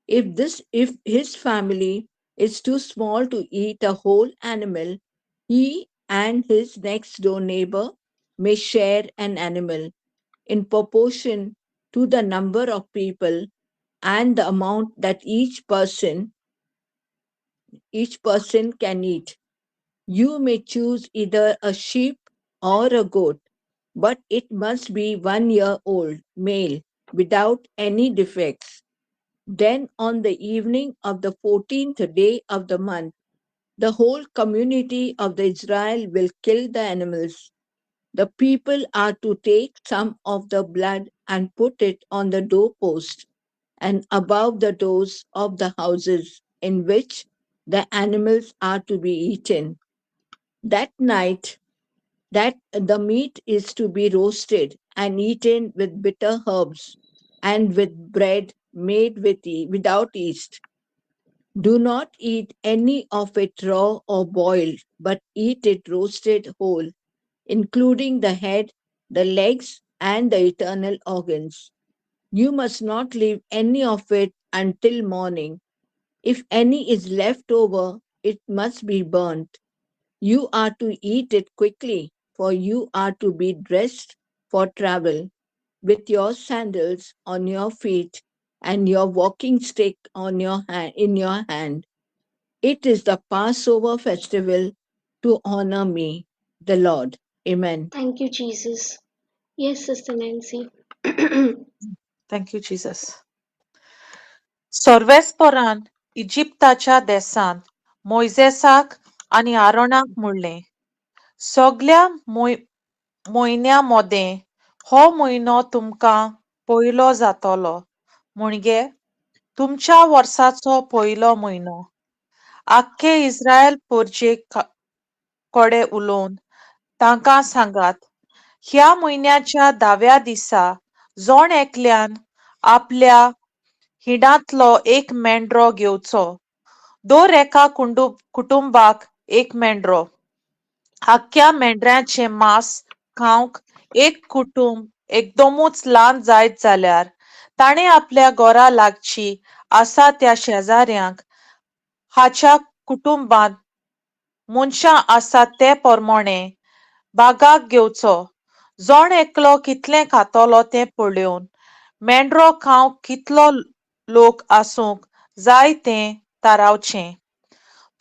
E: If his family is too small to eat a whole animal, he and his next door neighbor may share an animal in proportion to the number of people and the amount that each person can eat. You may choose either a sheep or a goat, but it must be 1 year old, male, without any defects. Then on the evening of the 14th day of the month, the whole community of the Israel will kill the animals. The people are to take some of the blood and put it on the doorpost and above the doors of the houses in which the animals are to be eaten. That night, that the meat is to be roasted and eaten with bitter herbs and with bread made without yeast. Do not eat any of it raw or boiled, but eat it roasted whole, including the head, the legs, and the internal organs. You must not leave any of it until morning. If any is left over, it must be burnt. You are to eat it quickly, for you are to be dressed for travel, with your sandals on your feet and your walking stick on your hand, in your hand. It is the Passover festival to honor me, the Lord. Amen.
B: Thank you, Jesus. Yes, Sister Nancy.
C: Thank you, Jesus. सर्वेस्परान इजिप्ताच्या देसांत मोयजेसाक आनी आरोणाक म्हणलें, सगल्या म्हयन्या मदें हो म्हयनो तुमकां पयलो जातलो, म्हणजे तुमच्या वर्साचो पयलो म्हयनो. आख्खे इस्रायल पोरजे कडे उलोवन तांकां सांगात, ह्या म्हयन्याच्या 10व्या दिसा जण एकल्यान आपल्या हिंडांतलो एक मेंढरो घेवचो, दर एका कुटुंबाक एक मेंढरो. आख्ख्या मेंढऱ्याचें मांस खावंक एक कुटुंब एकदमूच ल्हान जायत जाल्यार ताणें आपल्या घरा लागची आसा त्या शेजाऱ्यांक हाच्या कुटुंबांत मनशां आसात ते प्रमाणे भागाक घेवचो. जण एकलो कितलें खातलो तें पळोवन मेंढरो खावंक कितलो लोक आसूंक जाय तें थारावचें.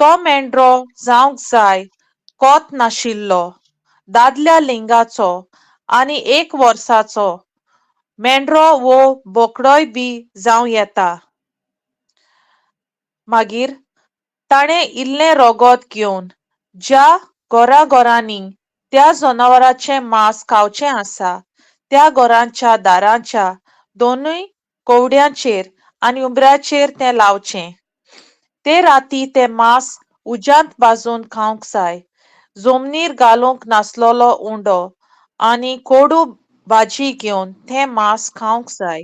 C: तो मेंढरो जावंक जाय कोत नाशिल्लो, दादल्या लिंगाचो आनी 1 वर्साचो. मेंढरो वो बोकडोय बी जावं येता. मागीर ताणें इल्लें रगत घेवन ज्या घराघरांनी त्या जनावराचें मांस खावचें आसा त्या घरांच्या दारांच्या दोनूय कवड्यांचेर आनी उंबऱ्याचेर तें लावचें. ते राती तें मांस उज्यांत भाजून खावंक जाय. जमनीर घालूंक नासलेलो उंडो आनी कोडू भाजी घेवन तें मांस खावंक जाय.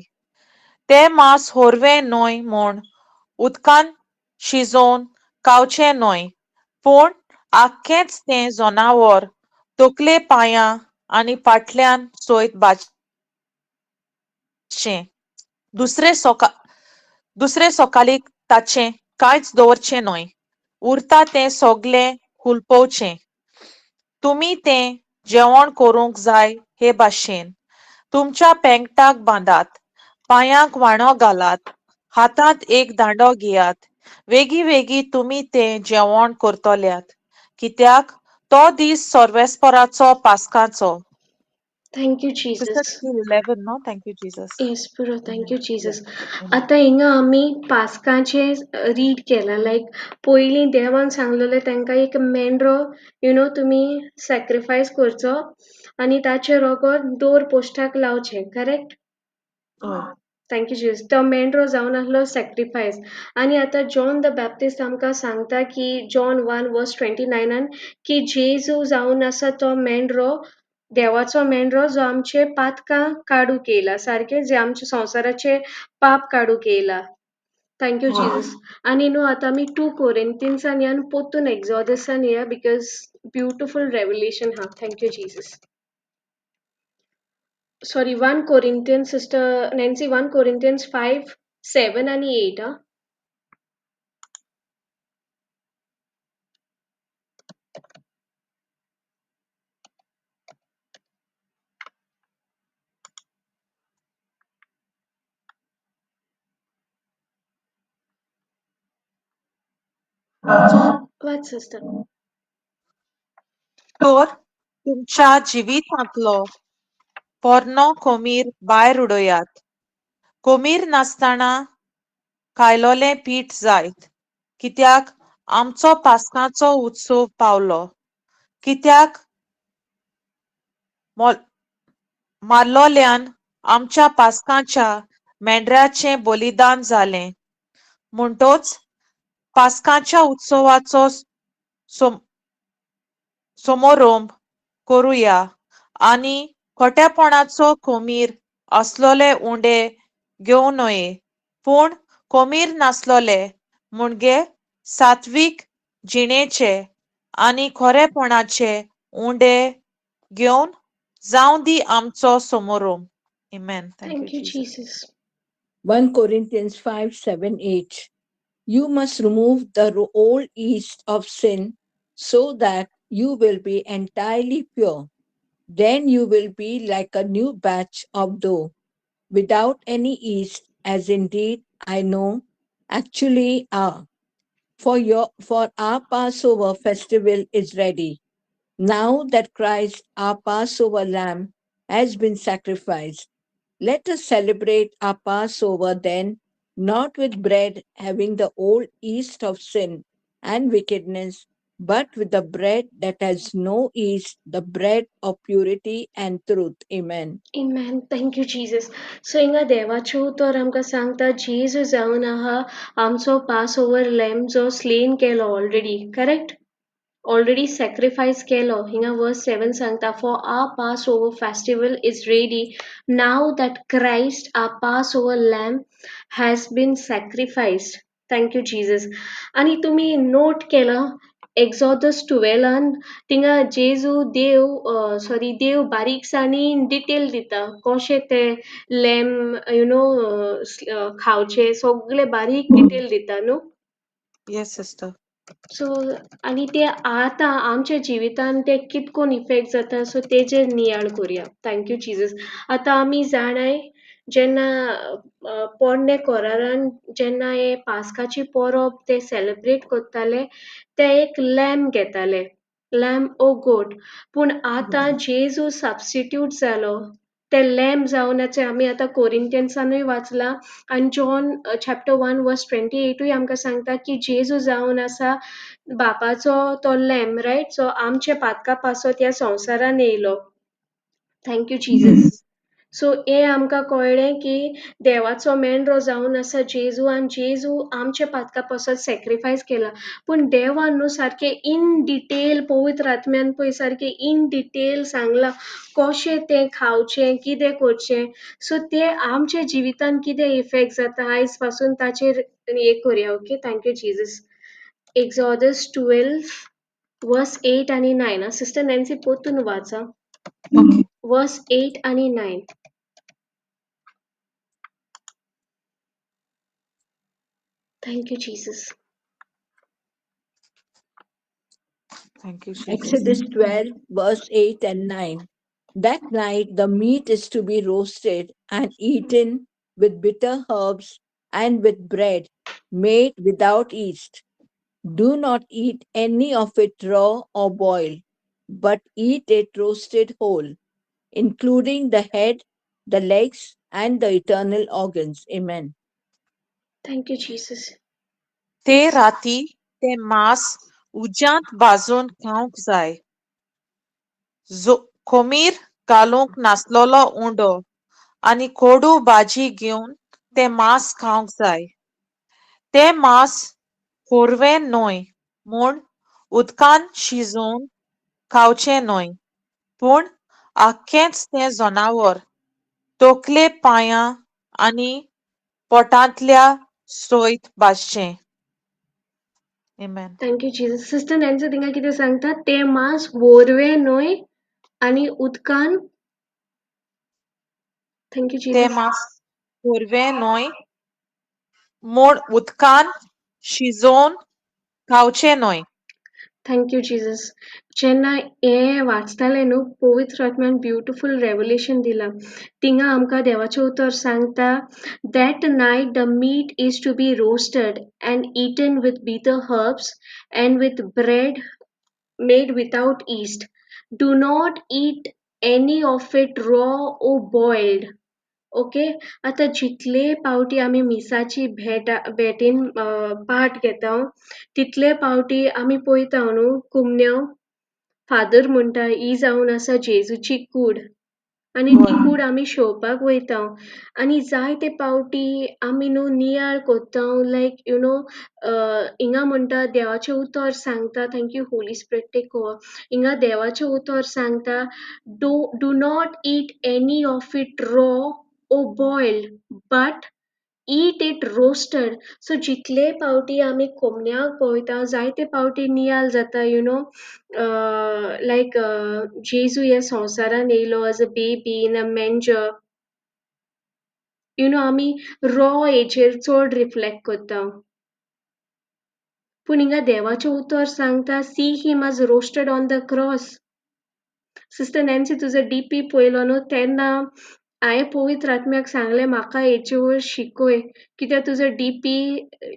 C: तें मांस हरवें न्हय म्हूण उदकान शिजोवन खावचें न्हय, पूण आख्खेंच तें जनावर तकले पांयां आनी फाटल्यान सयत भाजचें. दुसरे सकाळीं ताचें कांयच दवरचें न्हय, उरता तें सगलें हुलपोवचें. तुमी तें जेवण करूंक जाय हे भाशेन. तुमच्या पेंगटाक बांदात, पांयांक व्हाणो घालात, हातांत एक दांडो घेयात. वेगीं वेगीं तुमी तें जेवण करतल्यात, कित्याक तो दीस सर्वेस्पराचो पास्काचो.
B: Thank you
C: Sister
B: Jesus.
C: till 11, no? Thank you, Jesus.
B: Yes पुरो, thank you
C: Amen.
B: Jesus.
C: Yeah. Amen.
B: आतां हिंगा आमी पास्काचें रीड केलां. लायक पयलीं देवान सांगलेलें तांकां एक मेंढरो तुमी सॅक्रिफायस करचो आनी ताचें रगत दोर पोस्टाक लावचें, करेक्ट?
C: हय.
B: Thank you Jesus. तो मेंढरो जावन आसलो सॅक्रिफायस. आनी आतां जॉन the Baptist आमकां सांगता की जॉन 1 वर्स 29 की जेजू जावन आसा तो मेंढरो, देवाचो मेंढरो जो आमचे पातकां काडूंक येयला, सारकें, जे आमचे संवसाराचे पाप काडूंक येयला. Thank you Jesus. आनी न्हू आतां आमी 2 कोरिंथियन्सान या आनी पोत्तून एक्सोडसान या, because beautiful revelation हा. Thank you Jesus. Sorry, 1 Corinthians, sister Nancy, 1 Corinthians 5, 7 आनी 8 हा. वाच सिस्टर.
C: तर तुमच्या जिवितांतलो पोरणो कोमीर भायर उडयात. कोमीर नासतना कायलोलें पीठ जायत, कित्याक आमचो पास्काचो उत्सव पावलो. कित्याक मारलोल्यान आमच्या पास्काच्या मेंढऱ्याचें बलिदान जालें. म्हणटोच पास्काच्या उत्सवाचो समारंभ करुया आनी खोटेपणाचो कोमीर आसलोले उंडे घेवं नये, पूण कोमीर नासलोले म्हणजे सात्वीक जिणेचे आनी खरेपणाचे उंडे घेवन जावं दी आमचो समारंभ. Amen. Thank you,
B: Thank you,
C: Jesus.
B: Jesus.
E: 1 Corinthians 5, 7, 8. You must remove the old yeast of sin so that you will be entirely pure. Then you will be like a new batch of dough, without any yeast, as indeed I know actually are. For our Passover festival is ready. Now that Christ, our Passover lamb, has been sacrificed, let us celebrate our Passover then, not with bread having the old yeast of sin and wickedness, but with the bread that has no yeast, the bread of purity and truth. Amen.
B: Amen. Thank you, Jesus. So हिंगा देवाचें उतर आमकां सांगता जेजू जावन आहा आमचो pass over lamb जो स्लेन केलो ऑलरेडी, करेक्ट? ऑलरेडी सॅक्रिफायस केलो. हिंगा वर्स 7 सांगता, for our Passover festival is ready now that Christ our Passover lamb has been sacrificed. Thank you Jesus. आनी तुमी नोट केलां एक्सॉडस 12 थिंगा जेजू देव सॉरी देव बारीकसाणीन डिटेल दिता कशें ते लॅम you know खावचे, सगळे बारीक डिटेल दिता न्हू.
C: Yes sister.
B: सो आनी ते आतां आमच्या जिवितान ते कितकोन इफेक्ट जाता, सो तेजेर नियाळ करुया. Thank you Jesus. आतां आमी जाणाय जेन्ना पोरणे कोरारान जेन्ना हे पास्काची परब ते सेलेब्रेट करताले ते एक लॅम घेताले, लॅम ओ गोट. पूण आतां जेजू सबस्टिट्यूट जालो, ते लॅम जावन आमी आतां कोरिंथियन्सानूय वाचलां आनी जॉन चॅप्टर 1 वर्स 28 आमकां सांगता की जेजू जावन आसा बापाचो तो लॅम, रायट? सो आमचे पातका पासत ह्या संवसारान येयलो. Thank you Jesus. सो हें आमकां कळ्ळें की देवाचो मेंढरो जावन आसा जेजू आनी जेजू आमच्या पातका पासत सॅक्रिफायस केला. पूण देवान न्हू सारकें इन डिटेल पवित्र आत्म्यान पळय सारकें इन डिटेल सांगलां कशें तें खावचें, कितें करचें. सो तें आमच्या जिवितान कितें इफेक्ट जाता आयज पासून ताचेर हें करुया. Okay, thank you Jesus. Exodus 12 verse 8 आनी 9. सिस्टर नॅन्सी परतून वाचा.
C: ओके.
B: वर्स 8 आनी 9. Thank you, Jesus.
C: Thank you, Jesus.
E: Exodus 12, verse 8 and 9. That night the meat is to be roasted and eaten with bitter herbs and with bread made without yeast. Do not eat any of it raw or boiled, but eat it roasted whole, including the head, the legs, and the internal organs. Amen.
B: Thank you, Jesus.
C: ते राती तें मांस उज्यांत भाजून खावंक जाय. खोमीर घालूंक नासलेलो उंडो आनी कोडू भाजी घेवन तें मांस खावंक जाय. तें मांस कोरवें न्हय म्हूण उदकान शिजोवन खावचें न्हय, पूण आख्खेंच तें जनावर तकले पांयां आनी पोटांतल्या सयत भाजचें. Amen.
B: Thank you, Jesus. Sister Nancy थिंगा कितें सांगता, तें मांस वोरवें न्हय आनी उदकान. Thank you
C: तें
B: जीजस.
C: मांस कोरवें न्हय म्हूण उदकान शिजोवन खावचें न्हय.
B: Thank you Jesus. जेन्ना हें वाचतालें न्हू पवित्र आत्म्यान ब्युटिफूल रेवलेशन दिलां. थिंगा आमकां देवाचें उतर सांगता, that night the meat is to be roasted and eaten with bitter herbs and with bread made without yeast. Do not eat any of it raw or boiled. Okay, आतां जितले पावटी आमी मिसाची भेट भेटीन पार्ट घेता तितले पावटी आमी पळयता न्हू कुमन्यांव फादर म्हणटा ही जावन आसा जेजूची कूड आनी ती कूड आमी शेवपाक वयता. आनी जायते पावटी आमी न्हू नियाळ कोत्ता, लायक you know हिंगा म्हणटा देवाचें उतर सांगता. Thank you Holy Spirit, take over. हिंगा देवाचें उतर सांगता, do not eat any of it raw or boiled, but eat it roasted. So जितले पावटी आमी कोमन्याक पळयता जायते पावटी नियाळ जाता, you know लायक जेजू ह्या संवसारान येयलो as a baby in a manger, you know आमी रॉ हेचेर चड रिफ्लेक्ट करता. पूण हिंगा देवाचें उतर सांगता, see him as roasted on the cross. Sister Nancy, तुजो डीपी पळयलो न्हू तेन्ना हांवें पवित्र आत्म्याक सांगलें म्हाका हेचे वयर शिकय, कित्याक तुजो डीपी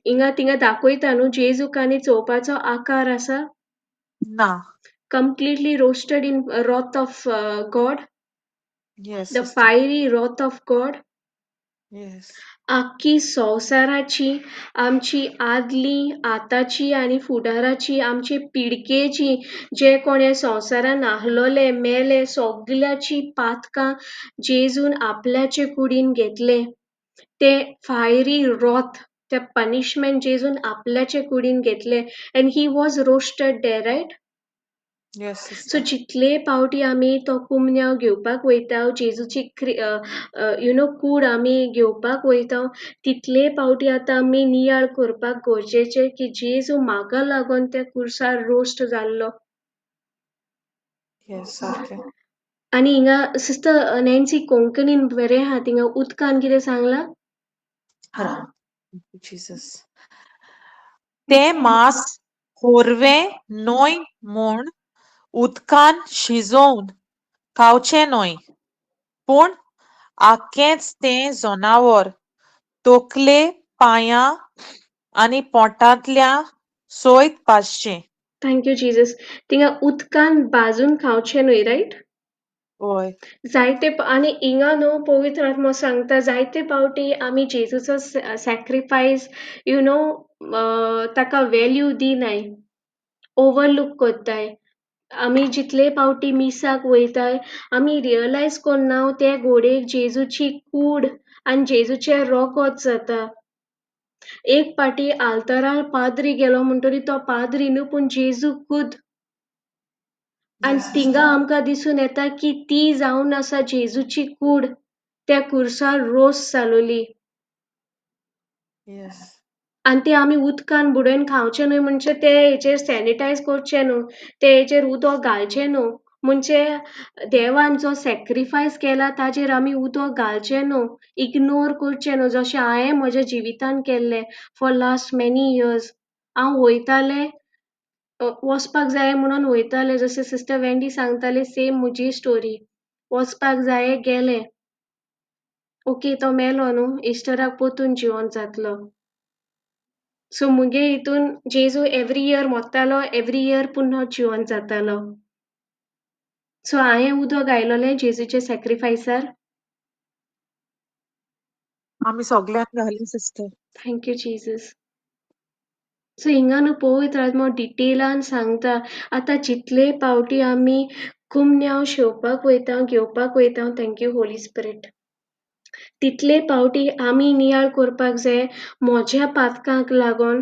B: हिंगा थिंगा दाखयता न्हू जेजूक आनी चोवपाचो आकार आसा
C: ना,
B: completely roasted in wrath of God.
C: Yes,
B: the
C: sister.
B: Fiery wrath of God.
C: Yes.
B: आख्खी संवसाराची, आमची आदली, आतांची आनी फुडाराची, आमची पिळगेची, जे कोण ह्या संवसारान आहलोले, मेले, सगल्याची पातकां जेजून आपल्याचे कुडीन घेतले. ते फायरी रोथ, ते पनिशमेंट जेजून आपल्याचे कुडीन घेतले and he was roasted there, right?
C: Yes,
B: so
C: sister.
B: जितले पावटी आमी तो कुमन्यांव घेवपाक वयता, जेजूची you know कूड आमी घेवपाक वयता, तितले पावटी आतां आमी नियाळ करपाक गरजेचें की जेजू म्हाका लागून त्या कुर्सार रोस्ट जाल्लो.
C: Yes, सारकें.
B: आनी हिंगा सिस्टर नॅन्सी कोंकणीन बरें आहा, थिंगा उदकान कितें सांगलां?
C: Thank you, Jesus. तें मांस होरवें न्हय म्हूण उदकान शिजोवन खावचें न्हय, पूण आख्खेंच तें जनावर तकले, पांयां आनी पोटांतल्या सयत भाजचें.
B: Thank you Jesus. थिंगा उदकान भाजून खावचें न्हय, रायट?
C: हय.
B: जायते आनी हिंगा न्हू पवित्र आत्मो सांगता, जायते पावटी आमी जेजूचो सॅक्रिफायस you know ताका वेल्यू दिनाय, ओवरलूक कोत्ताय. आमी जितले पावटी मिसाक वयताय आमी रियलायज कोन्ना ते घोडेक जेजूची कूड आनी जेजूचें रोगोत जाता. एक पाटी आल्तरार पाद्री गेलो म्हणटरी तो पाद्री न्हू पूण जेजू खुद. आनी थिंगा आमकां दिसून येता की ती जावन आसा जेजूची कूड त्या कुर्सार रोस जालोली.
C: Yes.
B: आनी ते आमी उदकान बुडोवन खावचें न्हय, म्हणजे ते हेचेर सॅनिटायज करचें न्हू, ते हेचेर उदक घालचें न्हू, म्हणजे देवान जो सॅक्रिफायस केला ताजेर आमी उदक घालचें न्हू, इग्नोर करचें न्हू, जशें हांवें म्हज्या जिवितान केल्लें फॉर लास्ट मॅनी इयर्स. हांव वयतालें, वचपाक जाय म्हणून वयतालें, जशें सिस्टर वेंडी सांगतालें सेम म्हजी स्टोरी, वचपाक जाय गेलें, ओके तो मेलो न्हू, इस्टराक परतून जिवन जातलो. सो मुगे हितून जेजू एवरी इयर मोत्तालो, एवरी इयर पुन्हा जिवन जातालो. सो हांवें उदक घायलोलें जेजूचे सॅक्रिफायसार.
C: आमी सगल्यांक घालें sister.
B: Thank you Jesus. So हिंगा न्हू पवित्र आत्मो डिटेलान सांगता, आतां जितले पावटी आमी कुमन्यांव शेवपाक वयता, घेवपाक वयता, thank you Holi spirit, तितले पावटी आमी नियाळ करपाक जाय म्हज्या पातकांक लागून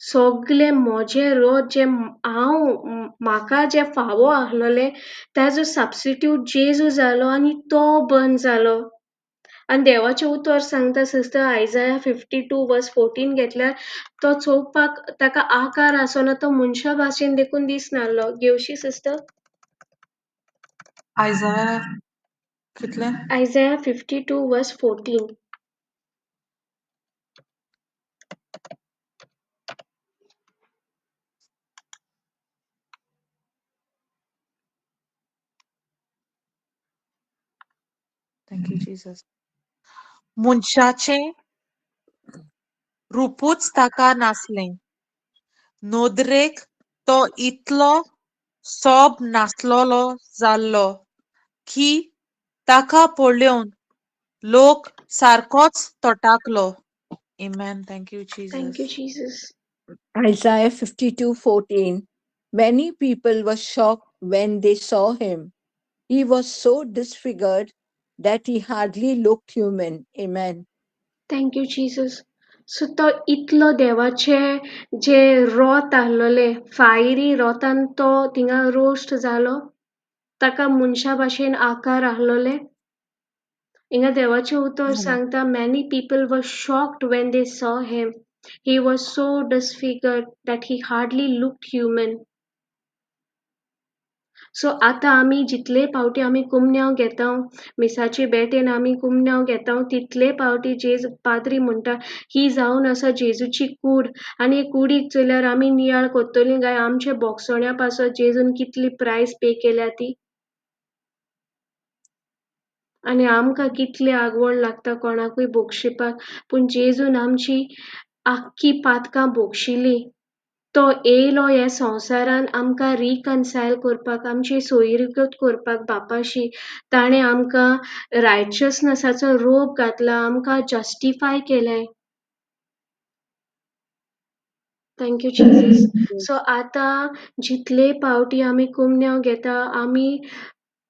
B: सगलें म्हजें रोत जें हांव म्हाका जें फावो आहलोलें ताजो सबस्टिट्यूट जेजू जालो आनी तो बंद जालो. आनी देवाचें उतर सांगता सिस्टर आयजाया 52 वर्स 14 घेतल्यार तो चोवपाक ताका आकार आसना, तो मनशा भाशेन देखून दिसनासलो. घेवशी सिस्टर?
C: आयजाया कितलें?
B: Isaiah 52 verse 14.
C: Thank you Jesus. मनशाचें रुपूच ताका नासलें, नदरेक तो इतलो सोब नासलोलो जाल्लो की ताका पळोवन लोक सारकोच तटाकलो. Amen. Thank you, Jesus.
B: Thank you, Jesus.
E: Isaiah 52:14. Many people were shocked when they saw him. He was so disfigured that he hardly looked human. Amen.
B: Thank you, Jesus. So तो इतलो देवाचे जे रोत आहलोले, फायरी रोतान तो थिंगा roast जालो, ताका मनशा भाशेन आकार आहलोले. हिंगा देवाचें उतर सांगता, many people were shocked when they saw him. He was so disfigured that he hardly looked human. So आतां आमी जितले पावटी आमी कुमन्यांव घेता, मिसाचे बेटेन आमी कुमन्यांव घेता, तितले पावटी जेजू पाद्री म्हणटा ही जावन आसा जेजूची कूड, आनी कुडीक चोयल्यार आमी नियाळ कोत्तली काय आमचे बोगसोण्या पासत जेजून कितली प्रायस पे केल्या ती, आनी आमकां कितली आगवण लागता कोणाकूय बोगशिपाक, पूण जेजून आमची आख्खी पातकां बोगशिली. तो येयलो ह्या संवसारान आमकां रिकन्सायल करपाक, आमची सोयरीगत करपाक बापाशी. ताणें आमकां रायचसनसाचो रोब घातला, आमकां जस्टिफाय केलें. Thank you Jesus. सो आतां जितले पावटी आमी कुमन्यांव घेता, आमी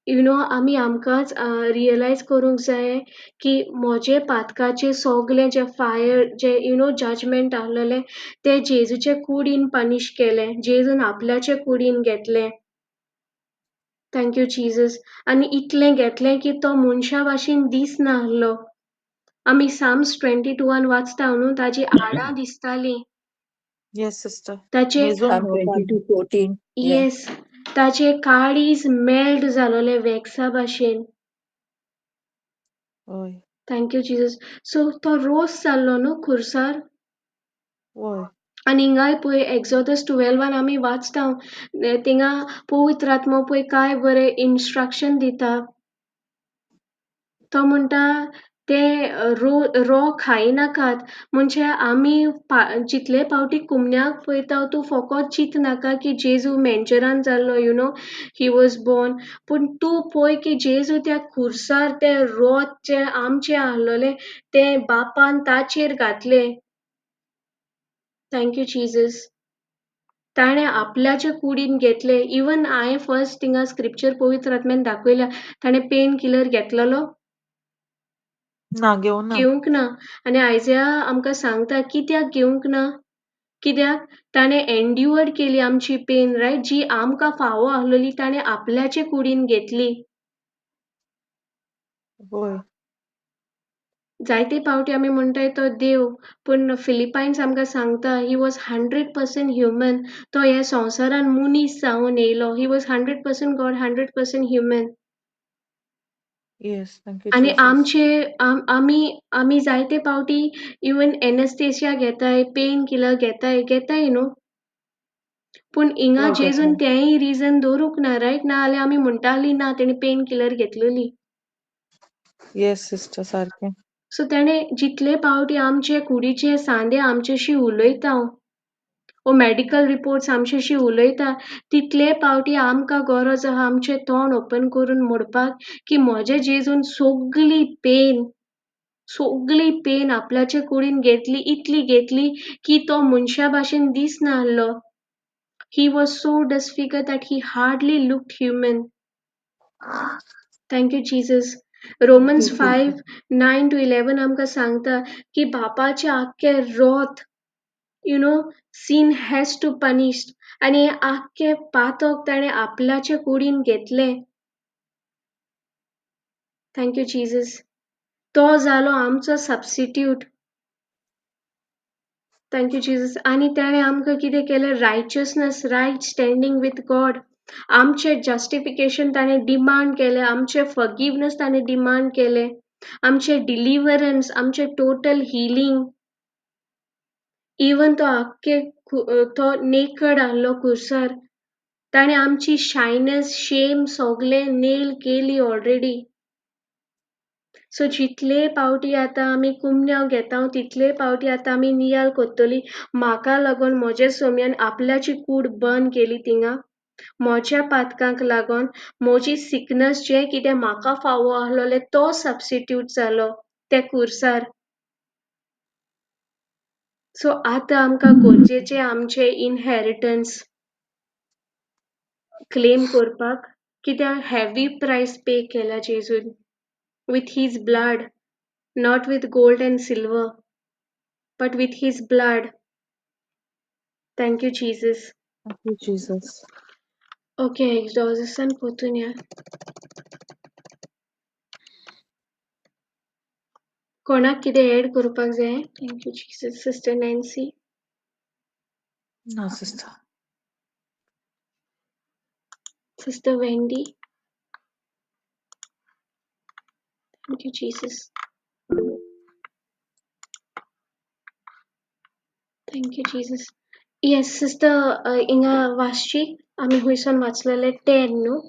B: आमी आमकांच रियलायज करूंक जाय की म्हजे पातकाचे सगळे जे फायर जे जजमेंट आहलेलें तें जेजूचे कुडीन पनिश केलें, जेजून आपल्याचे कुडीन घेतलें. Thank you Jesus. आनी इतलें घेतलें की तो मनशा भाशेन दिसनाहलो. आमी साम्स 22 वाचता न्हू, ताजी हाडां दिसतालीं.
C: Yes, sister.
B: ताचे
C: मेजून
E: Psalm
C: मेळटालें.
E: 22:14. Yeah.
B: Yes, ताचे काळीज मेल्ट जालोलें वॅक्सा भाशेन.
C: हय.
B: Thank you Jesus. सो तो रोस जाल्लो न्हू खुर्सार.
C: हय.
B: आनी हिंगाय पळय एक्सोडस 12 आमी वाचता, थिंगा पवित्र आत्मो पळय काय बरें इन्स्ट्रक्शन दिता. तो म्हणटा ते रो खायनाकात. म्हणजे आमी जितले पावटी कुमन्याक पळयता तूं फोकोत चिंत नाका की जेजू मेंजरान जाल्लो, he was born, पूण तूं पळय की जेजू त्या खुर्सार तें रोत जें आमचें आहलोलें तें बापान ताचेर घातलें. Thank you Jesus. ताणें आपल्याचे कुडीन घेतलें. इवन हांवें फर्स्ट थिंगा स्क्रिप्चर पवित्र आत्म्यान दाखयल्या, ताणें पेन किलर घेतलेलो
C: ना, घेवना.
B: घेवंक ना. आनी आयजया आमकां सांगता कित्याक घेवंक ना, कित्याक ताणें एन्ड्युअर्ड केली आमची पेन, रायट, जी आमकां फावो आहलोली ताणें आपल्याचे कुडीन घेतली.
C: हय.
B: जायते पावटी आमी म्हणटाय तो देव, पूण फिलिपायन्स आमकां सांगता he was 100% human. तो ह्या संवसारान मनीस जावन येयलो. He was 100% God, 100% human.
C: Yes, thank you
B: आनी
C: Jesus.
B: आमचे आमी आमी जायते पावटी इवन एनेस्थेसिया घेताय, पेन किलर घेताय, घेताय न्हू, पूण हिंगा
C: हय,
B: जेजून
C: घेताय.
B: तेंय रिजन दवरूंक ना, रायट? ना जाल्यार आमी म्हणटाली ना तेणी पेन किलर घेतलेली.
C: येस सिस्टर, सारकें.
B: सो तेणें जितले पावटी आमचे कुडीचे सांदे आमच्याशी उलयता वो मेडिकल रिपोर्ट्स आमच्याशी उलयता, तितले पावटी आमकां गरज आहा आमचें तोंड ओपन करून म्हणपाक की म्हजें जेजून सगली पेन, सगली पेन आपल्याचे कुडीन घेतली, इतली घेतली की तो मनशा भाशेन दिसनासलो. He was so disfigured that he hardly looked human. Thank you Jesus. Romans 5:9-11 आमकां सांगता की बापाचे आख्खे रोत, sin has to punish, आनी आख्खे पातक ताणें आपल्याचे कुडीन घेतलें. Thank you Jesus. तो जालो आमचो सबस्टिट्यूट. Thank you Jesus. आनी ताणें आमकां कितें केलें, righteousness, right standing with God. आमचें जस्टिफिकेशन ताणें डिमांड केलें, आमचें फॉरगिवनेस ताणें डिमांड केलें, आमचें डिलिवरन्स, आमचें टोटल हिलींग. इवन तो आख्खे तो नेकड आहलो खुर्सार, ताणें आमची शायनस, शेम सगलें नेल केली ऑलरेडी. सो जितले पावटी आतां आमी कुमन्यांव घेता तितले पावटी आतां आमी नियाळ करतली, म्हाका लागून म्हज्या सोम्यान आपल्याची कूड बंद केली थिंगा, म्हज्या पातकांक लागून म्हजी सिकनस जें कितें म्हाका फावो आहलोलें तो सबस्टिट्यूट जालो त्या खुर्सार. सो आतां आमकां गरजेचें आमचें इनहेरिटन्स क्लेम करपाक, कित्याक हेवी प्रायस पे केला जेजून with his blood, not with gold and silver, but with his blood. Thank you Jesus.
C: Thank you Jesus.
B: Okay, एक्सॉर्सिसान परतून या. कोणाक कितें एड करपाक जाय? Thank you Jesus. Sister Nancy.
C: ना sister.
B: Sister Wendy. Thank you Jesus. Thank you Jesus. Yes sister, हिंगा वाचची आमी हुंयसान वाचलेले 10 न्हू?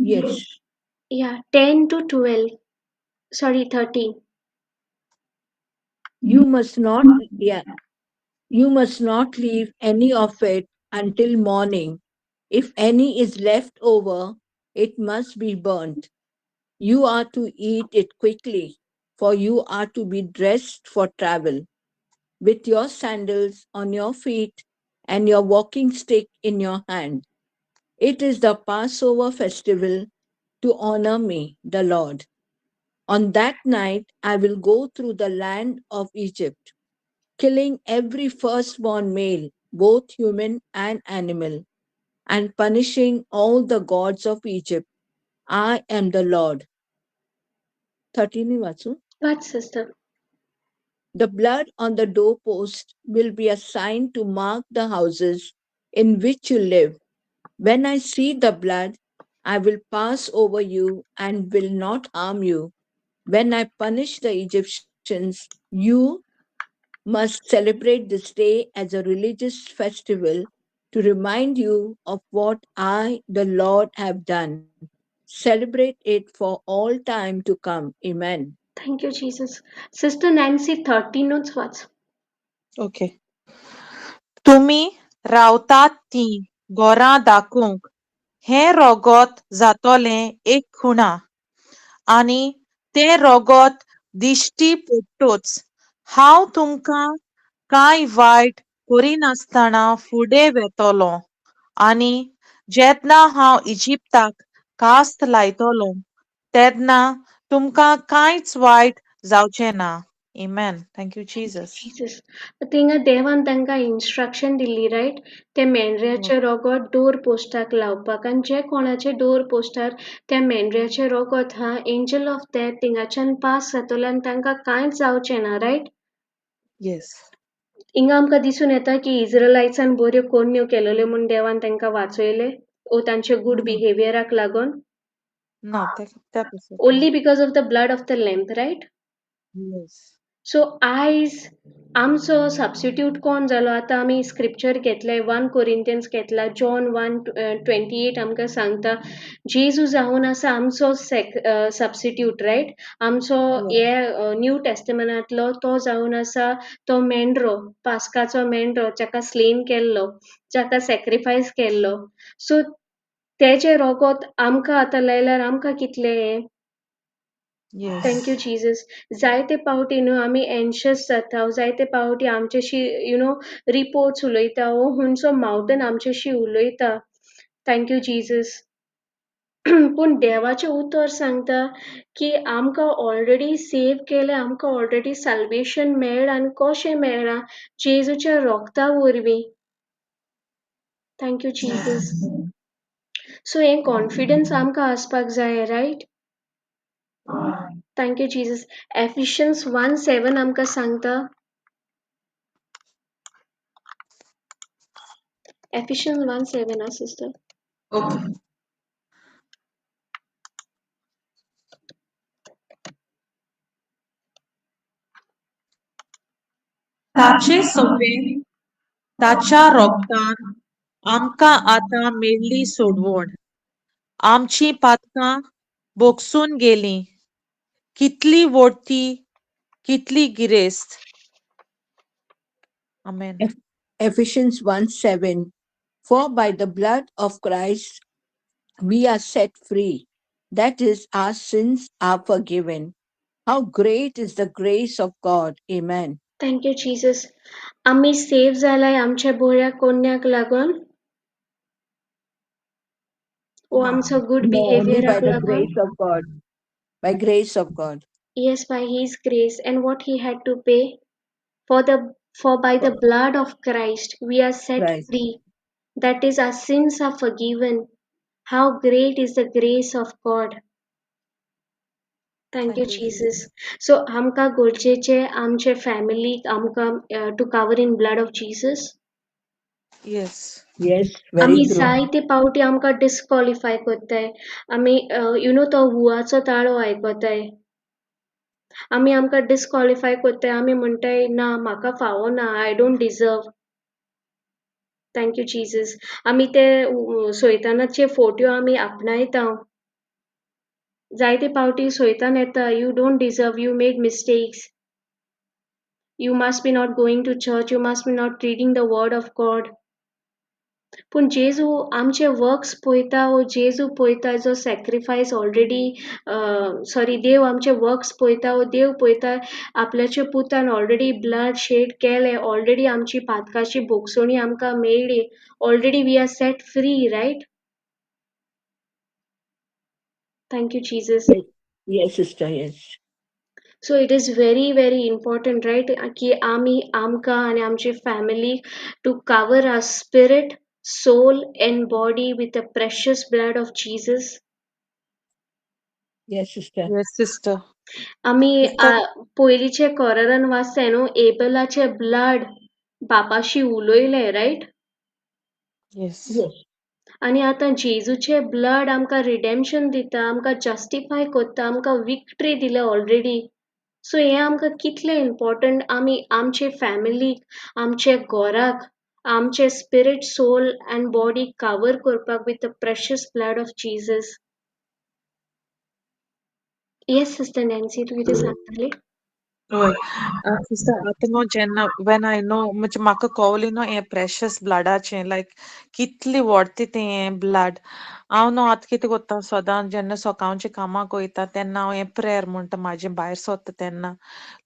E: Yes.
B: Yeah, 10 to 12. Sorry, 13.
E: You must not, yeah. You must not leave any of it until morning. If any is left over, it must be burnt. You are to eat it quickly, for you are to be dressed for travel, with your sandals on your feet and your walking stick in your hand. It is the Passover festival to honor me, the Lord. On that night, I will go through the land of Egypt, killing every firstborn male, both human and animal, and punishing all the gods of Egypt. I am the Lord. 13 वाचू?
B: वाच sister.
E: The blood on the doorpost will be a sign to mark the houses in which you live. When I see the blood, I will pass over you and will not harm you. When I punish the Egyptians, you must celebrate this day as a religious festival to remind you of what I, the Lord, have done. Celebrate it for all time to come. Amen.
B: Thank you Jesus. Sister Nancy 13 वाच.
C: Okay. तुमी रावतात तीं घरां दाखोवंक हें रोगोत जातोलें एक खुणा आनी तें रोगोत दिश्टी पडटच हांव तुमकां कांय वायट करिनासतना फुडें वेतलों आनी जेन्ना हांव इजिप्ताक कास्त लायतलों तेन्ना तुमकां कांयच वायट जावचें ना. Amen. Thank you, Jesus.
B: Jesus. थिंगा देवान तांकां इन्स्ट्रक्शन दिल्ली, रायट? ते मेंढऱ्याचें रोगोत डोर पोस्टाक लावपाक आनी जे कोणाचे डोर पोस्टार त्या मेंढऱ्याचें रोगोत हा, एंजल ऑफ डेथ थिंगाच्यान पास जातलो आनी तांकां कांयच जावचें ना, रायट?
C: Yes.
B: हिंगा आमकां दिसून येता की इज्रलायट्सान बऱ्यो करण्यो केलेल्यो म्हूण देवान तांकां वाचयले ओ तांचे गूड बिहेवियराक लागून?
C: ना, त्या पासत.
B: Only because of the blood of the lamb, right?
C: Yes.
B: So आयज आमचो सबस्टिट्यूट कोण जालो? आतां आमी स्क्रिप्चर घेतले, 1 कोरिंथियन्स घेतला, जॉन 1:28 आमकां सांगता जेजू जावन आसा आमचो सबस्टिट्यूट, रायट? आमचो हे न्यू टेस्टमेंटांतलो तो जावन आसा तो मेंढरो, पास्काचो मेंढरो, जाका स्लेन केल्लो, जाका सॅक्रिफायस केल्लो. सो तेजें रोगोत आमकां आतां लायल्यार आमकां कितलें हें. Thank you Jesus. जायते पावटी न्हू आमी एन्शियस जाता, जायते पावटी आमच्याशी रिपोर्ट्स उलयता वो खंयचो मावटन आमच्याशी उलयता. Thank you Jesus. पूण देवाचें उतर सांगता की आमकां ऑलरेडी सेव केलें, आमकां ऑलरेडी साल्वेशन मेळ्ळां. आनी कशें मेळ्ळां? जेजूच्या रोगता वरवीं. Thank you Jesus. सो हें कॉन्फिडन्स आमकां आसपाक जाय, right? Thank you Jesus. Ephesians 1:7 आमकां सांगता, एफिशियन्स 1:7 आं सिस्टर.
C: ओके. ताचे सवें ताच्या रोगतान आमकां आतां मेळ्ळी सोडवण, आमचीं पातकां भोगसून गेलीं. कितली व्हडती, कितली गिरेस्त. Amen.
E: Ephesians 1:7. For by the blood of Christ we are set free. That is, our sins are forgiven. How great is the grace of God. Amen.
B: Thank you Jesus. आमी सेव जालाय आमच्या बऱ्या कोन्याक लागून ओ आमचो good
E: No, only by
B: बिहेवियराक
E: the
B: लागून?
E: Grace of God. By grace of God.
B: Yes, by His grace. And what He had to pay for by the blood of Christ we are set
E: Christ.
B: Free. That is, our sins are forgiven. How great is the grace of God. Thank you
C: Thank you,
B: Jesus. So आमकां गरजेचें आमचे फॅमिलीक आमकां to cover in blood of Jesus.
C: Yes.
E: Yes, very
B: आमी
E: true.
B: जायते पावटी आमकां डिस्कॉलिफाय करताय आमी, तो हुवाचो ताळो आयकताय, आमी आमकां डिस्कॉलिफाय करताय. आमी म्हणटाय, ना, म्हाका फावो ना, I don't deserve. Thank you Jesus. आमी ते सैतानाचे फोट्यो आमी आपणायता. जायते पावटी सैतान येता, you don't deserve, you made mistakes. You must be not going to church, you must be not reading the word of God. पूण जेजू आमचे वर्क्स पळयता वो जेजू पळयता जो सॅक्रिफायस ऑलरेडी, सॉरी, देव आमचे वर्क्स पळयता वो देव पळयता आपल्याच्या पुतान ऑलरेडी ब्लड शेड केलें, ऑलरेडी आमची पातकाची भोगसणी आमकां मेळ्ळी, already we are set free, right? Thank you Jesus.
E: Yes sister, yes.
B: So it is very very important, right, की आमी आमकां आनी आमचे फॅमिलीक to cover our spirit, soul and body with the precious blood of Jesus.
E: Yes sister.
C: Yes sister.
B: आमी
C: sister,
B: पयलींचे कोरारान वाचताय न्हू, एबलाचे blood बापाशी उलयलें, रायट?
C: येस.
E: येस.
B: आनी आतां जेजूचे ब्लड आमकां रिडेम्पशन दिता, आमकां जस्टिफाय करता, आमकां विक्ट्री दिल्या ऑलरेडी. सो हें आमकां कितलें इम्पॉर्टंट, आमी आमचे फॅमिलीक, आमचे घराक, आमचे spirit, soul and body cover करपाक with the precious blood of Jesus. Yes sister Nancy, तूं कितें सांगताली?
C: हय सिस्टर, आतां न्हू जेन्ना when I know, म्हणजे म्हाका कवलें न्हू हें प्रेशस ब्लडाचें, लायक कितली वर्थी तें हें ब्लड. हांव न्हू आतां कितें करता, सदां जेन्ना सकाळचें कामाक वयता तेन्ना हांव हें प्रेयर म्हणटा म्हाजें भायर सरता तेन्ना,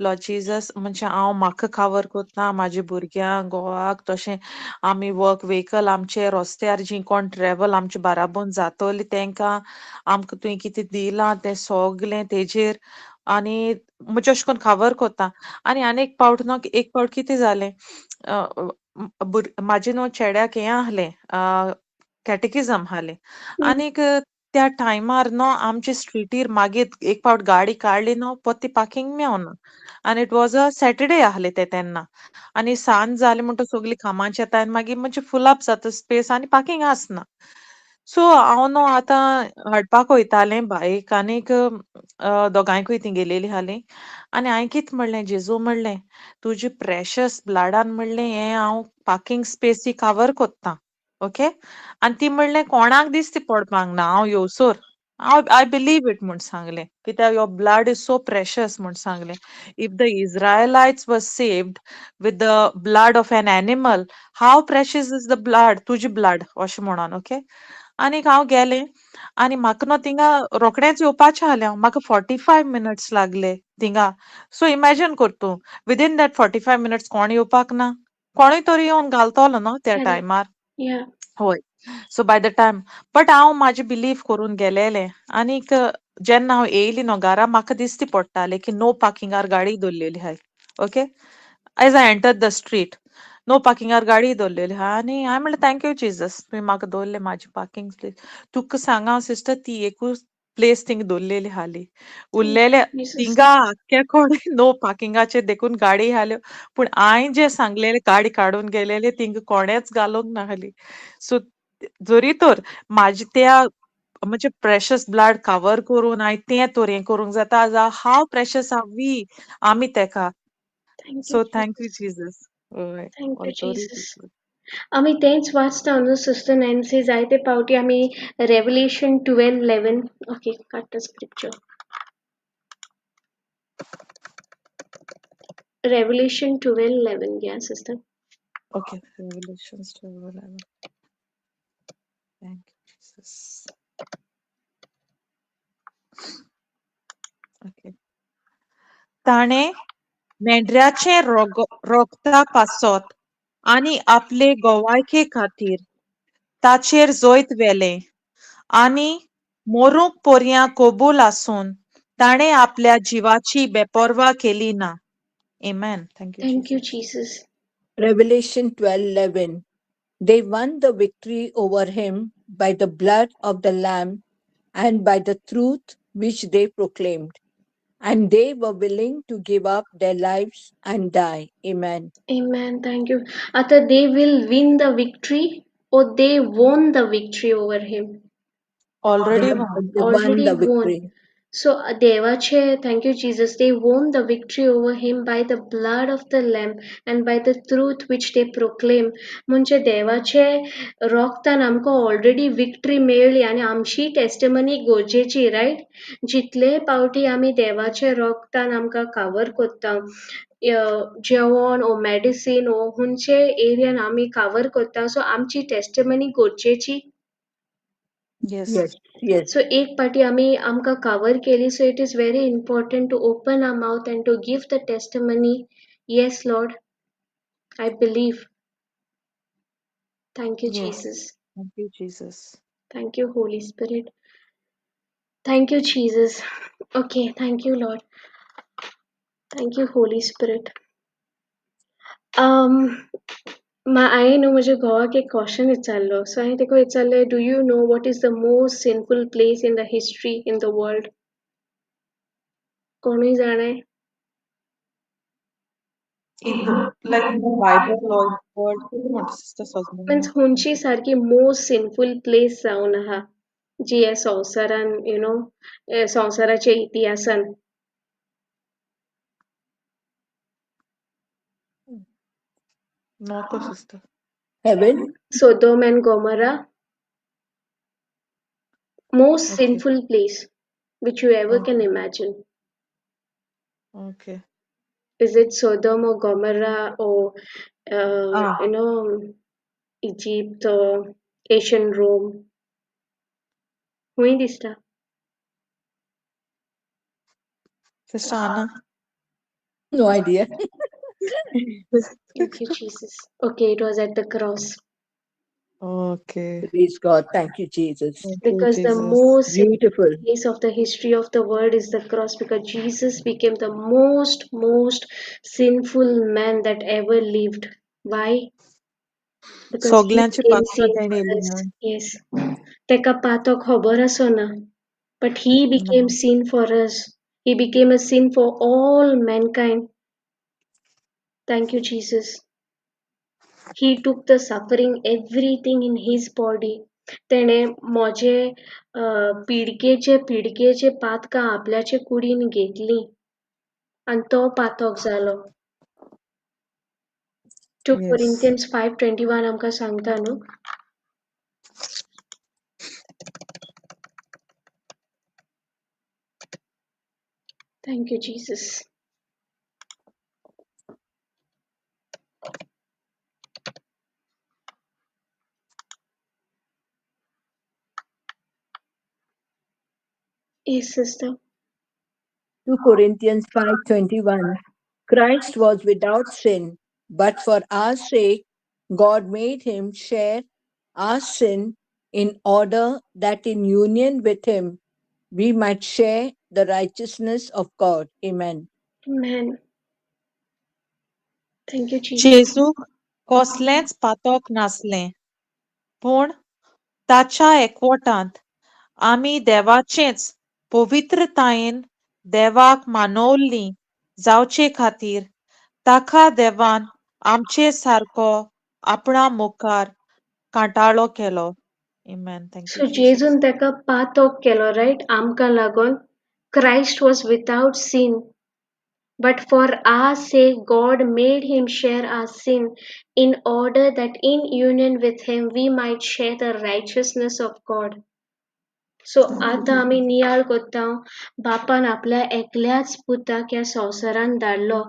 C: लॉर्ड जिजस, म्हणजे हांव म्हाका कवर करता, म्हाज्या भुरग्यांक, घोवाक, तशें आमी वर्क व्हेकल, आमचे रस्त्यार जीं कोण ट्रॅवल आमचे बाराबोन जातोली तेंकां आमकां तुवें कितें दिलां तें सगलें तेजेर आनी म्हणजे अशें करून कवर करता. आनी आनी एक पावट न्हू, एक पावट कितें जालें, म्हाजे न्हू चेड्याक हें आहलें, कॅटेकिजम आहलें, आनीक त्या टायमार न्हू आमचे स्ट्रिटीर मागीर एक पावट गाडी काडली न्हू, परती पार्किंग मेवना. आनी it was a Saturday आहलें तें तेन्ना, आनी सांज जाली म्हणटकच सगलीं कामाचें येता आनी मागीर मातशें फूल अप जाता स्पेस आनी पार्किंग आसना. सो हांव न्हू आतां हाडपाक वयतालें बायक, आनीक दोगांयकूय ती गेलेली आहलीं, आनी हांवें कितें म्हणलें, जेजू म्हणलें तुजे प्रेशस ब्लडान म्हणलें हें हांव पार्किंग स्पेसी कवर कोत्ता, ओके. आनी ती म्हणलें कोणाक दिसती पडपाक ना, हांव येवसर हांव I believe it म्हूण सांगलें, कित्याक your blood is so precious म्हूण सांगलें. If the Israelites were saved with the blood of an animal, how precious is the blood, तुजी ब्लड, अशें म्हणून, ओके. आनीक हांव गेलें आनी म्हाका न्हू थिंगा रोखडेंच येवपाचें आहलें, हांव म्हाका 45 मिनट्स लागले थिंगा. सो इमॅजीन कर तूं, विदीन that 45 minutes कोण येवपाक ना, कोणूय तरी येवन घालतलो न्हू त्या टायमार. हय, so by the time, but हांव म्हाजें बिलीव करून गेलेलें. आनीक जेन्ना हांव येयली न्हू घरा, म्हाका दिसती पडटालें की नो पार्किंगार गाडी दवरलेली आहाय, okay. As I enter the street, no पार्किंगार गाडी दवरलेली आहा, आनी हांवें म्हणलें thank you Jesus, तुवें म्हाका दवरलें म्हाजी पार्किंग प्लेस. तुका सांग हांव सिस्टर, ती एकूच प्लेस थिंगा दवरलेली आहाली, उरलेले थिंगा आख्खे कोणे नो पार्किंगाचेर देखून गाडी आहाल्यो, पूण हांवें जें सांगलेलें गाडी काडून गेलेले थिंगा कोणेच घालूंक नाहली. सो जरी तर म्हाजे त्या म्हणजे प्रेशस ब्लड कवर करून हांवें तें तर हें करूंक जाता, जाल्यार हाव प्रेशस are we, आमी तेका. So thank you Jesus. हय,
B: thank you Jesus. आमी तेंच वाचता न्हू सिस्टर नॅन्सी, जायते पावटी आमी रेवलेशन 12:11, ओके काडटा स्क्रिप्चर, रेवलेशन 12:11 घ्या sister.
C: Okay, Revelations 12:11. Thank you Jesus. Okay. ताणें मेंढऱ्याचें रोगता पासत आनी आपले गोवायके खातीर ताचेर जैत व्हेलें, आनी मरूंक पर्यां कबूल आसून ताणें आपल्या जिवाची बेपर्वा केली ना. Amen. Thank you,
B: Thank you,
C: Jesus.
B: Jesus.
E: Revelation 12:11. They won the victory over him by the blood of the Lamb and by the truth which they proclaimed. And they were willing to give up their lives and die. Amen.
B: Amen. Thank you. Atha, they will win the victory, or they won the victory over him.
C: Already won.
E: They won
B: Already
E: the
B: won.
E: victory.
B: So देवाचे thank you Jesus they won the victory over him by the blood of the lamb and by the truth which they proclaim. म्हणजे देवाचे रोगतान आमकां already victory मेळ्ळी आनी आमची testimony गरजेची, right? जितले पावटी आमी देवाचे रोगतान आमकां कवर कोत्ता, जेवण ओ मेडिसीन ओ खंयचे एरियान आमी कवर कोत्ता, सो आमची टेस्टिमनी गरजेची.
C: Yes.
E: Yes, yes.
B: So एक पाटी आमी आमकां कवर केली, so it is very important to open our mouth and to give the testimony. Yes Lord, I believe. Thank you
C: Yes.
B: Jesus.
C: Thank you, Jesus.
B: Thank you Holy Spirit. Thank you Jesus. Okay, thank you Lord. Thank you Holy Spirit. हांवें न्हू म्हज्या घोवाक एक question विचारलो. So हांवें ताका विचारलें, do you know what is the most sinful place in the history in the world? कोणूय जाणाय?
C: In the like in the Bible or word, कितें म्हणटा सिस्टर सजमना?
B: मिन्स खंयची सारकी मोस्ट सिनफूल प्लेस जावन आहा जी ह्या संवसारान, you know, संवसाराच्या इतिहासान?
C: नको sister.
E: Heaven?
B: Sodom and Gomorrah, most
C: Okay.
B: sinful place which you ever can
C: Okay.
B: imagine.
C: Okay.
B: Is it Sodom or Gomorrah or you know, Egypt or ancient Rome? खंय दिसता?
C: Sister Anna.
E: No idea.
B: Thank you, Jesus. Okay, it was at the cross.
C: Okay.
E: Praise God. Thank you, Jesus.
C: Thank you,
B: Because the
C: Jesus.
B: most
E: Beautiful.
B: place of the history of the world is the cross, because Jesus became the most, most sinful man that ever lived. Why? Because he
C: सगल्यांचे
B: became
C: पात्रां
B: sin
C: तेणें
B: for
C: येयली
B: us.
C: न्हू.
B: Yes. तेका पातो खबर आसना. But he became
C: ना.
B: sin for us. He became a sin for all mankind. Thank you, Jesus. He took the suffering, everything in his body. तेणे म्हजे पिडकेचे पिडकेचे पातकां आपल्याचे कुडीन घेतली आनी तो पातक जालो. 2
C: Yes.
B: Corinthians 5:21 आमकां सांगता न्हू. Thank you, Jesus. Yes, sister.
E: 2 Corinthians 5:21. Christ was without sin, but for our sake, God made him share our sin in order that in union with him, we might share the righteousness of God. Amen.
B: Amen. Thank you, Jesus.
C: जेजूक कसलेंच पातक नासलें, पूण ताच्या एकवटांत आमी देवाचेच पवित्रतायेन देवाक मानवल्ली जावचे खातीर ताका देवान आमचे सारको आपणा मुखार कांटाळो केलो. Amen. Thank you,
B: So
C: Jesus.
B: जेजून ताका पातक केलो, रायट? आमकां लागून. Christ was without sin, but for our sake God made him share our sin in order that in union with him we might share the righteousness of God. So आतां आमी नियाळ कोत्ता, बापान आपल्या एकल्याच पुताक ह्या संवसारान धाडलो.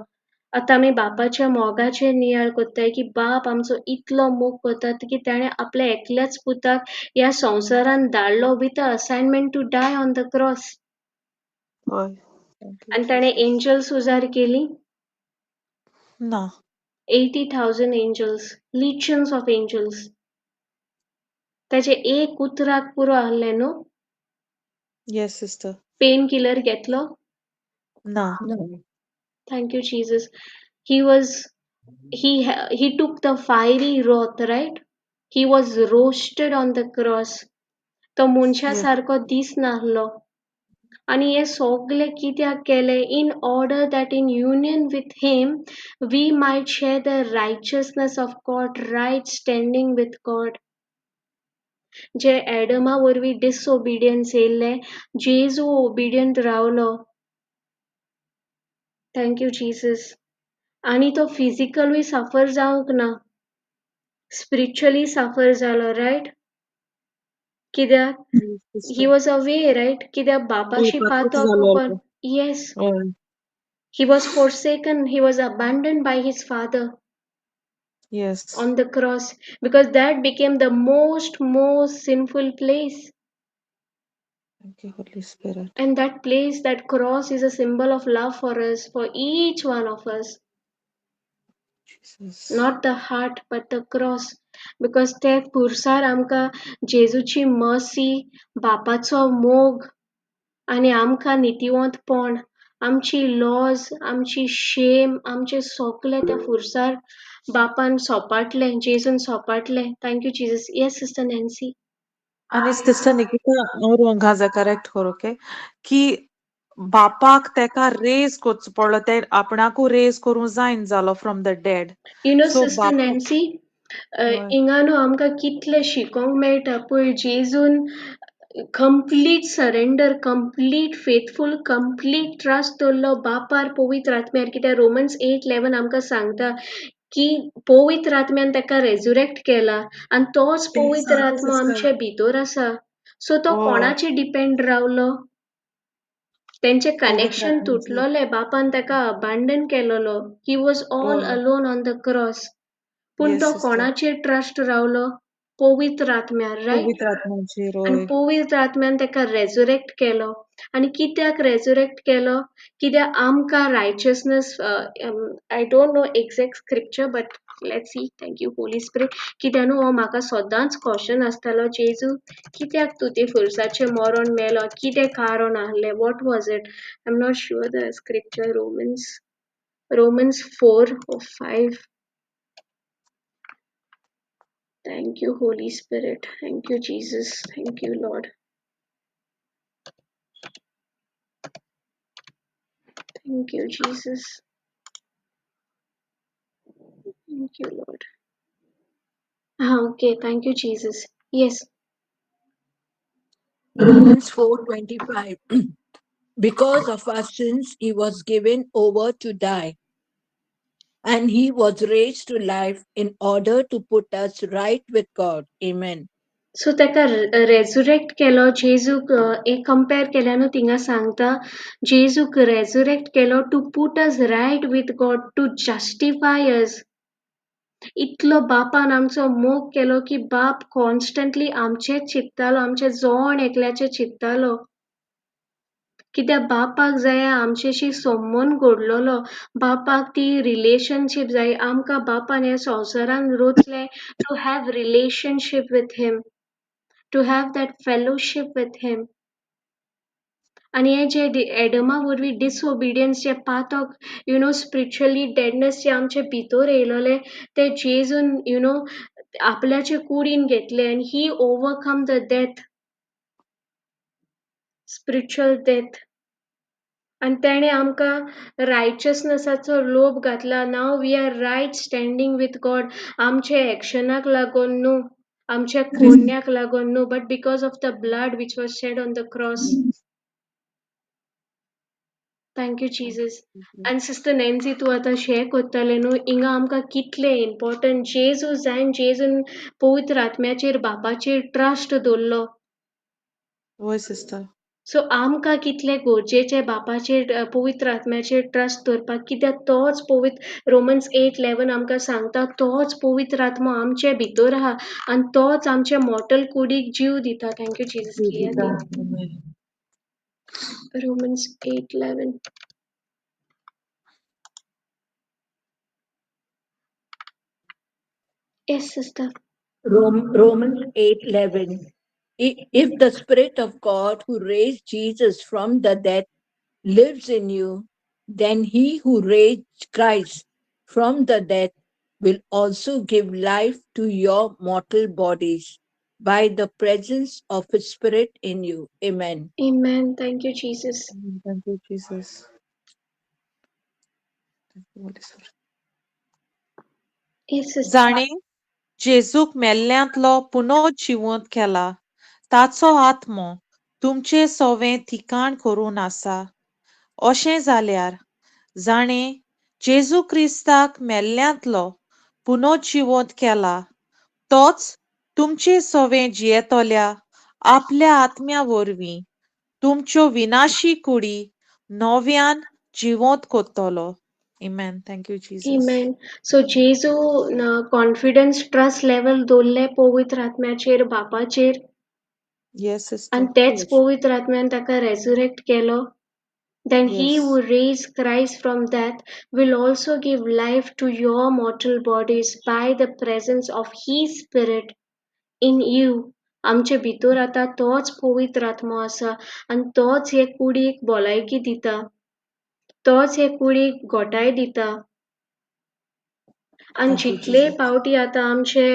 B: आतां आमी बापाच्या मोगाचेर नियाळ कोत्ताय की बाप आमचो इतलो मोग करता की ताणें आपल्या एकल्याच पुताक ह्या संवसारान धाडलो with a assignment to die on the cross.
C: हय. Thank you,
B: आनी ताणें
C: Jesus.
B: Angels उजार केली?
C: ना.
B: 80,000 angels, legions of angels. ताचे एक उतराक पुरो आहलें न्हू?
C: Yes, sister.
B: Pain killer घेतलो?
C: ना.
E: No.
B: Thank you, Jesus. He took the fiery wrath, right? He was roasted on the cross. तो मनशा
C: Yes.
B: सारको दीस नासलो. आनी हें सगलें कित्याक केलें? In order that in union with him we might share the righteousness of God, right standing with God. जे एडमा वरवीं डिसओबिडियन्स येयल्लें, जेजू ओबिडियंट रावलो. Thank you Jesus. आनी तो फिजिकलूय साफर जावंक ना, स्पिरिच्युअली साफर जालो, रायट? कित्याक he was away, right? कित्याक बापाशी पातक open. Yes, he was forsaken, he was abandoned by his father.
C: Yes.
B: On the cross, because that became the most most sinful place.
C: Thank you, Holy Spirit.
B: And that place, that cross is a symbol of love for us, for each one of us.
C: Jesus.
B: Not the heart, but the cross. Because ते खुर्सार आमकां जेजूची mercy, बापाचो मोग आनी आमकां नितीवंतपण, आमची lodge, आमची Shem, आमचे सगळे त्या खुर्सार बापान सोपाटलें, जेजून सोपाटलें. Thank you Jesus. Yes, Sister Nancy.
C: आनी सिस्टर निकिता, हांव रोंग आहा जाल्यार करेक्ट कर, ओके, की बापाक तेका रेज करचो पडलो, ते आपणाकू रेज करूंक जायना जालो from the dead.
B: You know,
C: so
B: sister
C: बापाक
B: नॅन्सी, हिंगा न्हू आमकां कितलें शिकोंक मेळटा पळय. जेजून complete surrender, complete faithful, complete trust दवरलो बापार, पवित्र आत्म्यार. कित्याक रोमन्स 8:11 आमकां सांगता की पवित्र आत्म्यान ताका रेजुरेक्ट केला आनी तोच पवित्र आत्मो आमचे भितर आसा. सो तो कोणाचेर डिपेंड रावलो? तेंचें कनेक्शन तुटलोलें, बापान ताका अबांडन केलोलो. He was all alone on the cross. पूण तो कोणाचेर ट्रस्ट रावलो? पवित्र आत्म्यार, रायट?
C: पवित्र आत्म्याचेर.
B: आनी पवित्र आत्म्यान ताका रेजुरेक्ट केलो. आनी कित्याक रेजुरेक्ट केलो? कित्याक आमकां righteousness. I don't know exact scripture, but let's see. Thank you, Holy Spirit. कित्याक न्हू हो म्हाका सदांच क्वेश्चन आसतालो, जेजू कित्याक तूं ते खुर्साचेर मरोन मेलो, कितें कारण आहलें, what was it? I am not sure the scripture. Romans 4 or 5. Thank you, Holy Spirit. Thank you, Jesus. Thank you, Lord. Thank you, Jesus. Thank you, Lord. Ah, okay. Thank you, Jesus. Yes.
E: Romans 4:25. Because of our sins he was given over to die, and he was raised to life in order to put us right with God. Amen.
B: So ताका रेजुरेक्ट केलो जेजूक. एक compare केल्या न्हू, थिंगा सांगता जेजूक रेजुरेक्ट केलो to put us right with God, to justify us. इतलो बापान आमचो मोग केलो की बाप कॉन्स्टंटली आमचेच चिंत्तालो, आमचे जण एकल्याचे चिंत्तालो. कित्याक बापाक जाय आमच्याशी संबंद घडलेलो, बापाक ती रिलेशनशीप जाय. आमकां बापान ह्या संवसारान रचलें to have relationship with him, to have that fellowship with him. आनी हे जे एडमा वरवीं डिसओबिडियन्स, जे पातक, you know spiritually deadness जे आमचे भितर येयलोले, ते जेजून you know आपल्याचे कुडीन घेतले आनी he overcome the death, spiritual death. आनी तेणें आमकां रायचसनसाचो लोब घातला. Now we are right standing with God. आमच्या एक्शनाक लागून न्हू, आमच्या पुण्याक लागून न्हू, but because of the blood which was shed on the cross. Thank you, Jesus. आनी सिस्टर नॅन्सी, तूं आतां शेअर करतालें न्हू, हिंगा आमकां कितलें इम्पोर्टंट जेजू जायन, जेजून पवित्र आत्म्याचेर, बापाचेर ट्रस्ट दवरलो.
C: वय सिस्टर.
B: सो आमकां कितलें गरजेचें बापाचेर, पवित्र आत्म्याचेर ट्रस्ट दवरपाक. कित्याक तोच पवित्र, रोमन्स 8:11 आमकां सांगता, तोच पवित्र आत्मो आमचे भितर आहा आनी तोच आमचे मोर्टल कुडीक जीव दिता. Thank you Jesus. Romans 8:11. Yes, sister.
E: Romans 8:11. If the Spirit of God who raised Jesus from the dead lives in you, then he who raised Christ from the dead will also give life to your mortal bodies by the presence of his Spirit in you. Amen.
B: Amen. Thank you, Jesus.
C: Thank you, Jesus. Thank you, Holy Spirit.
B: Yes, sister.
C: जाणे जेजूक मेल्ल्यांतलो पुनः जिवंत केला ताचो आत्मो तुमचे सोवें ठिकाण करून आसा. अशें जाल्यार जाणें जेजू क्रिस्ताक मेल्ल्यांतलो पुनः जिवंत केला तोच तुमचे सोवें जियेतल्या आपल्या आत्म्या वरवीं तुमच्यो विनाशी कुडी नव्यान जिवंत करतलो. Amen. Thank you, Jesus.
B: Amen. So जेजू कॉन्फिडन्स ट्रस्ट लेवल दवरलें पवित्र आत्म्याचेर, बापाचेर.
C: Yes, sister.
B: आनी तेच
C: Yes.
B: पवित्र आत्म्यान ताका रेजुरेक्ट केलो. Then he
C: Yes.
B: who raised Christ from death will also give life to your mortal bodies by the presence of his Spirit in you. आमचे भितर आतां तोच पवित्र आत्मो आसा आनी तोच हे कुडीक भलायकी दिता, तोच हे कुडीक घोटाय दिता. आनी
C: Thank you,
B: जितले
C: Jesus.
B: पावटी आतां आमचे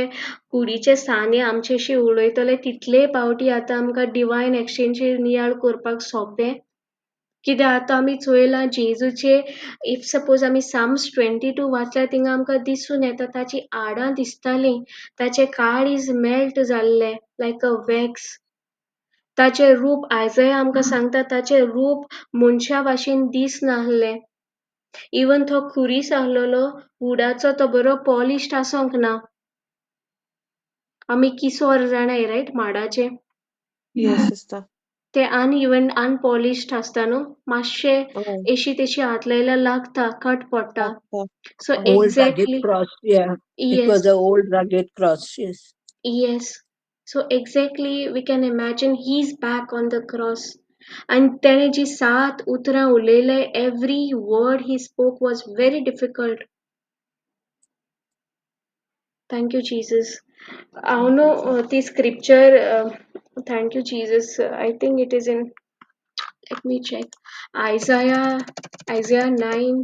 B: कुडीचे साने आमच्याशी उलयतले तितले पावटी आतां आमकां डिवायन एक्सचेंजीर नियाळ करपाक सोंपें. कित्याक आतां आमी चोयलां जेजूचे, if suppose आमी साम्स 22 वाचल्यार थिंगा आमकां दिसून येता ताची हाडां दिसतालीं, ताचें काळीज मेल्ट जाल्लें लायक अ वॅक्स. ताचें रूप आयजय आमकां सांगता ताचें रूप मनशा भाशेन दिसनासलें. इवन तो खुरीस आसलेलो वुडाचो तो बरो पॉलिश्ड आसोंक ना. आमी किसोर जाणाय रायट माडाचें.
C: Yes, sister.
B: ते अनइवन अनपॉलिश्ड आसता न्हू, मातशें
C: Oh,
B: एशी तेशी हात लायल्यार लागता, कट पडटा.
C: लागता.
B: So
E: Old rugged
B: exactly
E: cross, yeah. It
B: yes.
E: was an old rugged cross, yes.
B: Yes. So exactly we can imagine he's back on the cross. And तेणे जी सात उतरां उलयले, every word he spoke was very difficult. Thank you, Jesus. हांव
C: Thank you,
B: न्हू
C: Jesus.
B: ती scripture, thank you, Jesus. I think it is in, let me check. Isaiah 9.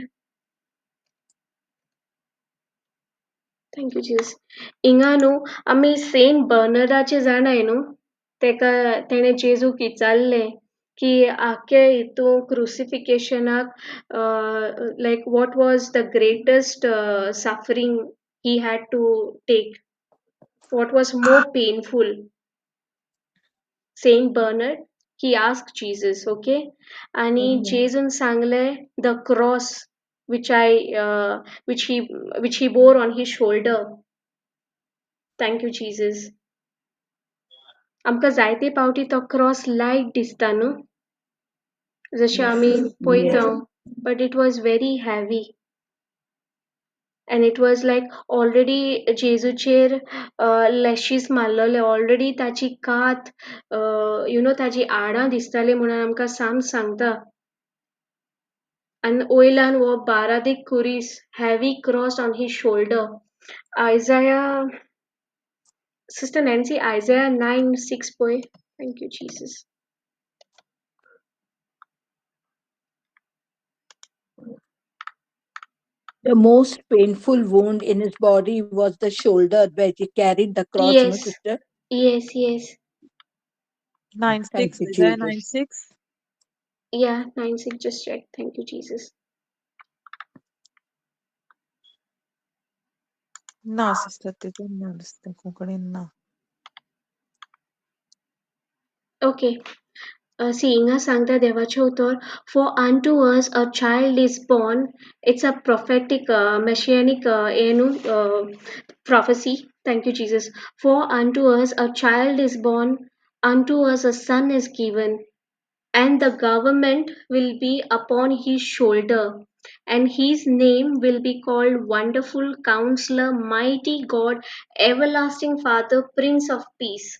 B: Thank you, Jesus. हिंगा न्हू आमी सेंट बर्नर्डाचे जाणाय न्हू, तेका तेणें जेजूक विचारलें की आख्खे हितून क्रुसिफिकेशनाक like what was the greatest suffering he had to take, what was more painful. Saint Bernard he asked Jesus, okay? आनी
C: Mhm.
B: जेजून सांगलें the cross which I which he bore on his shoulder. Thank you, Jesus. आमकां जायते पावटी तो cross light दिसता न्हू, जशें
C: Yes,
B: आमी
C: sister.
B: पळयता,
E: Yes.
B: but it was very heavy and it was like already जेजूचेर लॅशीस मारलेले, ऑलरेडी ताची कात you know ताची हाडां दिसताली म्हणून आमकां साम सांगता. आनी वयल्यान हो बारादीक खुरीस, heavy cross on his shoulder. Isaiah, sister Nancy, Isaiah 9:6 पळय. Thank you, Jesus.
E: The most painful wound in his body was the shoulder where he carried the cross, no,
B: Yes.
E: sister?
B: Yes, yes.
C: 9
E: Thank
C: 6,
E: you,
C: Isaiah 9
E: Jesus.
C: 6.
B: Yeah, 9:6, just check. Thank you, Jesus.
C: ना sister, तितून ना दिसता कोंकणीन ना.
B: Okay. See, हिंगा सांगता देवाचें उतर, for unto us a child is born. It's a prophetic, messianic हें न्हू, prophecy. Thank you, Jesus. For unto us a child is born, unto us a son is given, and the government will be upon his shoulder, and his name will be called Wonderful Counselor, Mighty God, Everlasting Father, Prince of Peace.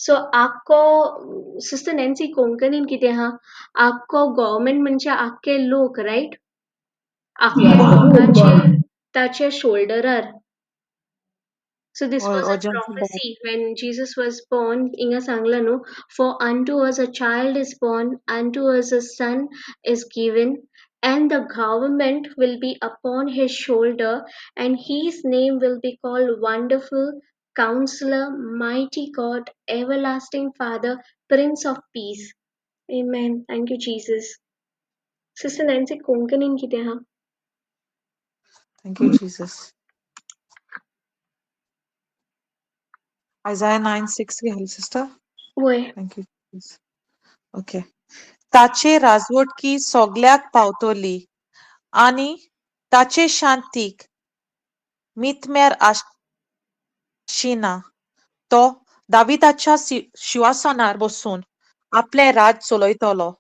B: So आख्खो, sister Nancy कोंकणीन कितें आहा, आख्खो government म्हणजे आख्खे लोक, right? आख्खे
E: Yeah, the whole
B: लोकांचे
E: world.
B: ताचे शोल्डरार. So this was
C: or
B: a
C: Johnson
B: prophecy when Jesus was born. हिंगा सांगला न्हू, for unto us a child is born, unto us a son is given, and the government will be upon his shoulder, and his name will be called Wonderful Counselor, Mighty God, Everlasting Father, Prince of Peace. Amen. Thank you, Jesus. Sister Nancy, कोंकणीन कितें आहा?
C: Thank you, Jesus. Isaiah 9:6 घाल sister.
B: वय.
C: Thank you. Okay. ताचे राजवटकी सोगल्याक पावतली आनी ताचे शांतीक मितमेर आशिना. तो दाविदाच्या शिंवासनार बसून आपलें राज चलयतलो.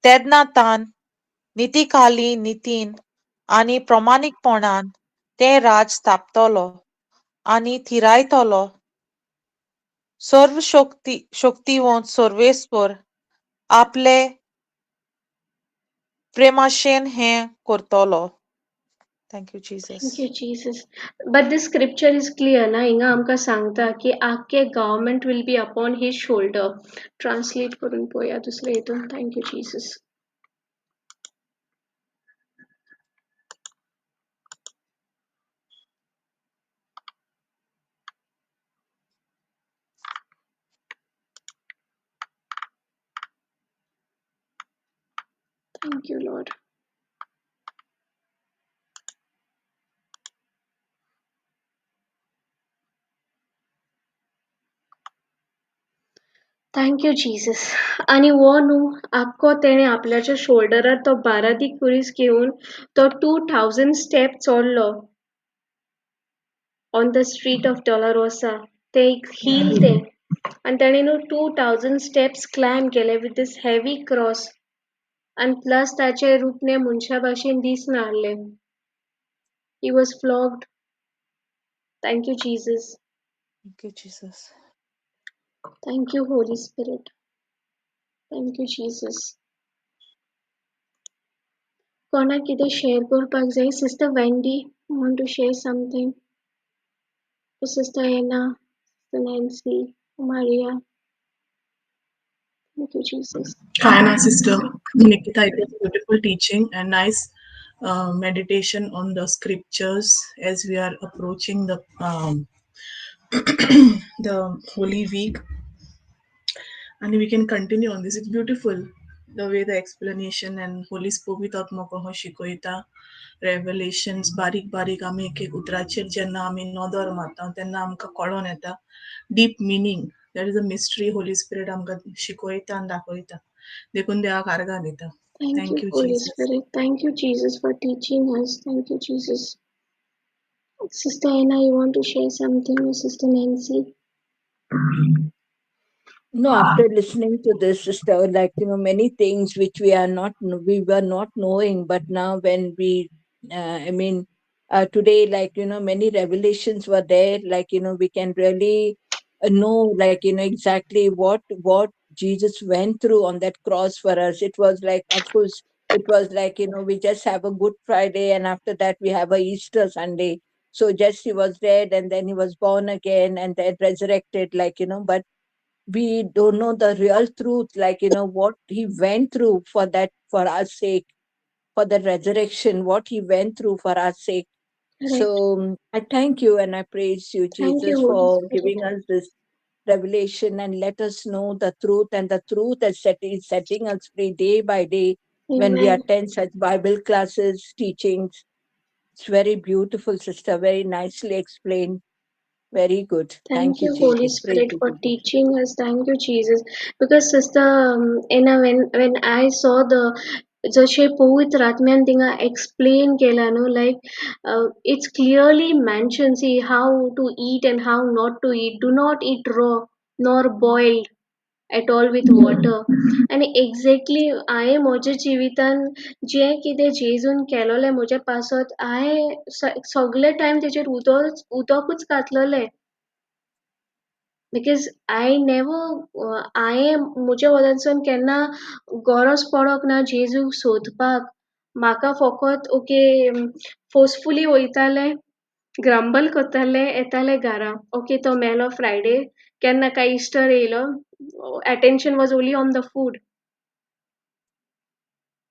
C: तेन्ना तान नितीकाली नितीन आनी प्रमाणीकपणान तें राज स्थापतलो आनी थिरायतलो. सर्व शक्ती शक्तिवंत सर्वेस्पर आपले प्रेमाशेन हें करतलो. Thank you Jesus.
B: Thank you Jesus. But this scripture is clear ना, हिंगा आमकां सांगता की आख्खे government will be upon his shoulder. Translate करून पळोवया दुसरे हितून. Thank you Jesus. Thank you Lord. Thank you Jesus. आनी हो न्हू आख्खो तेणें आपल्याच्या शोल्डरार तो बारादी खुरीस घेवन तो 2000 स्टेप चडलो on the street of Dolorosa. तें एक हील तें, आनी तेणें न्हू 2000 स्टेप्स क्लायम्ब केले विथ these heavy cross. आनी प्लस ताचें रुपणें मनशा भाशेन दिसनासलें. He was flogged. Thank you Jesus.
C: Thank you Jesus.
B: Thank you Holy Spirit. Thank you Jesus. कोणाक कितें शेअर करपाक जाय? Sister Wendy, want to share something? Sister Anna, sister Nancy, Maria. Thank you Jesus.
D: Hi, my sister Nikita. It was beautiful teaching and nice meditation on the scriptures as we are approaching the Holy Week, and we can continue on this. It's beautiful the way the explanation and Holy Spirit आत्मो कहो शिकयता, revelations बारीक बारीक आमी एक एक उतराचेर जेन्ना आमी नदर मारता तेन्ना आमकां कळोन येता deep meaning. That is a mystery Holy Spirit आमकां शिकयता आनी दाखयता. देखून देवाक आर्गां दिता.
B: Thank
D: Thank
B: you,
D: you,
B: Holy
D: Jesus.
B: Spirit. Thank you, Jesus, for teaching us. Thank you, Jesus. Sister Anna, you want to share something with Sister Nancy?
E: No, after listening to this, sister, like, you know, many things which we are not, we were not knowing, but now when we, I mean, today, like, you know, many revelations were there, like, you know, we can really know, like, you know, exactly what Jesus went through on that cross for us. It was like, of course, it was like, you know, we just have a Good Friday and after that we have a Easter Sunday. So just he was dead and then he was born again and then resurrected, like, you know, but we don't know the real truth, like, you know, what he went through for that, for our sake, for the resurrection, what he went through for our sake.
B: Correct.
E: So I thank you and I praise you,
B: Thank
E: Jesus,
B: you, Holy
E: for
B: Spirit.
E: giving us this revelation and let us know the truth, and the truth is setting us free day by day. When we
B: Amen.
E: attend such Bible classes, teachings. It's very beautiful, sister, very nicely explained. Very good.
B: Thank
E: Thank you,
B: you, Holy
E: Jesus. Praise
B: Spirit,
E: you,
B: for
E: Jesus.
B: teaching us. Thank you, Jesus. Because Sister Anna, when I saw the जशें पवित्र आत्म्यान थिंगा explain केला न्हू, like it's clearly mention, see how to eat and how not to eat. Do not eat raw nor boiled at all with water. आनी exactly हांवें म्हज्या जिवितान जें कितें जेजून केलोलें म्हज्या पासत, हांवें सगळे टायम तेजेर उदकूच घातलेलें. Because I never, हांवें म्हज्या वटेनसून केन्ना गरज पडोंक ना जेजूक सोदपाक. म्हाका फकत ओके फोर्सफुली वयतालें, ग्रंबल करतालें, येतालें घरा. ओके तो मेलो फ्रायडे, केन्ना काय इस्टर येयलो, attention was only on the food.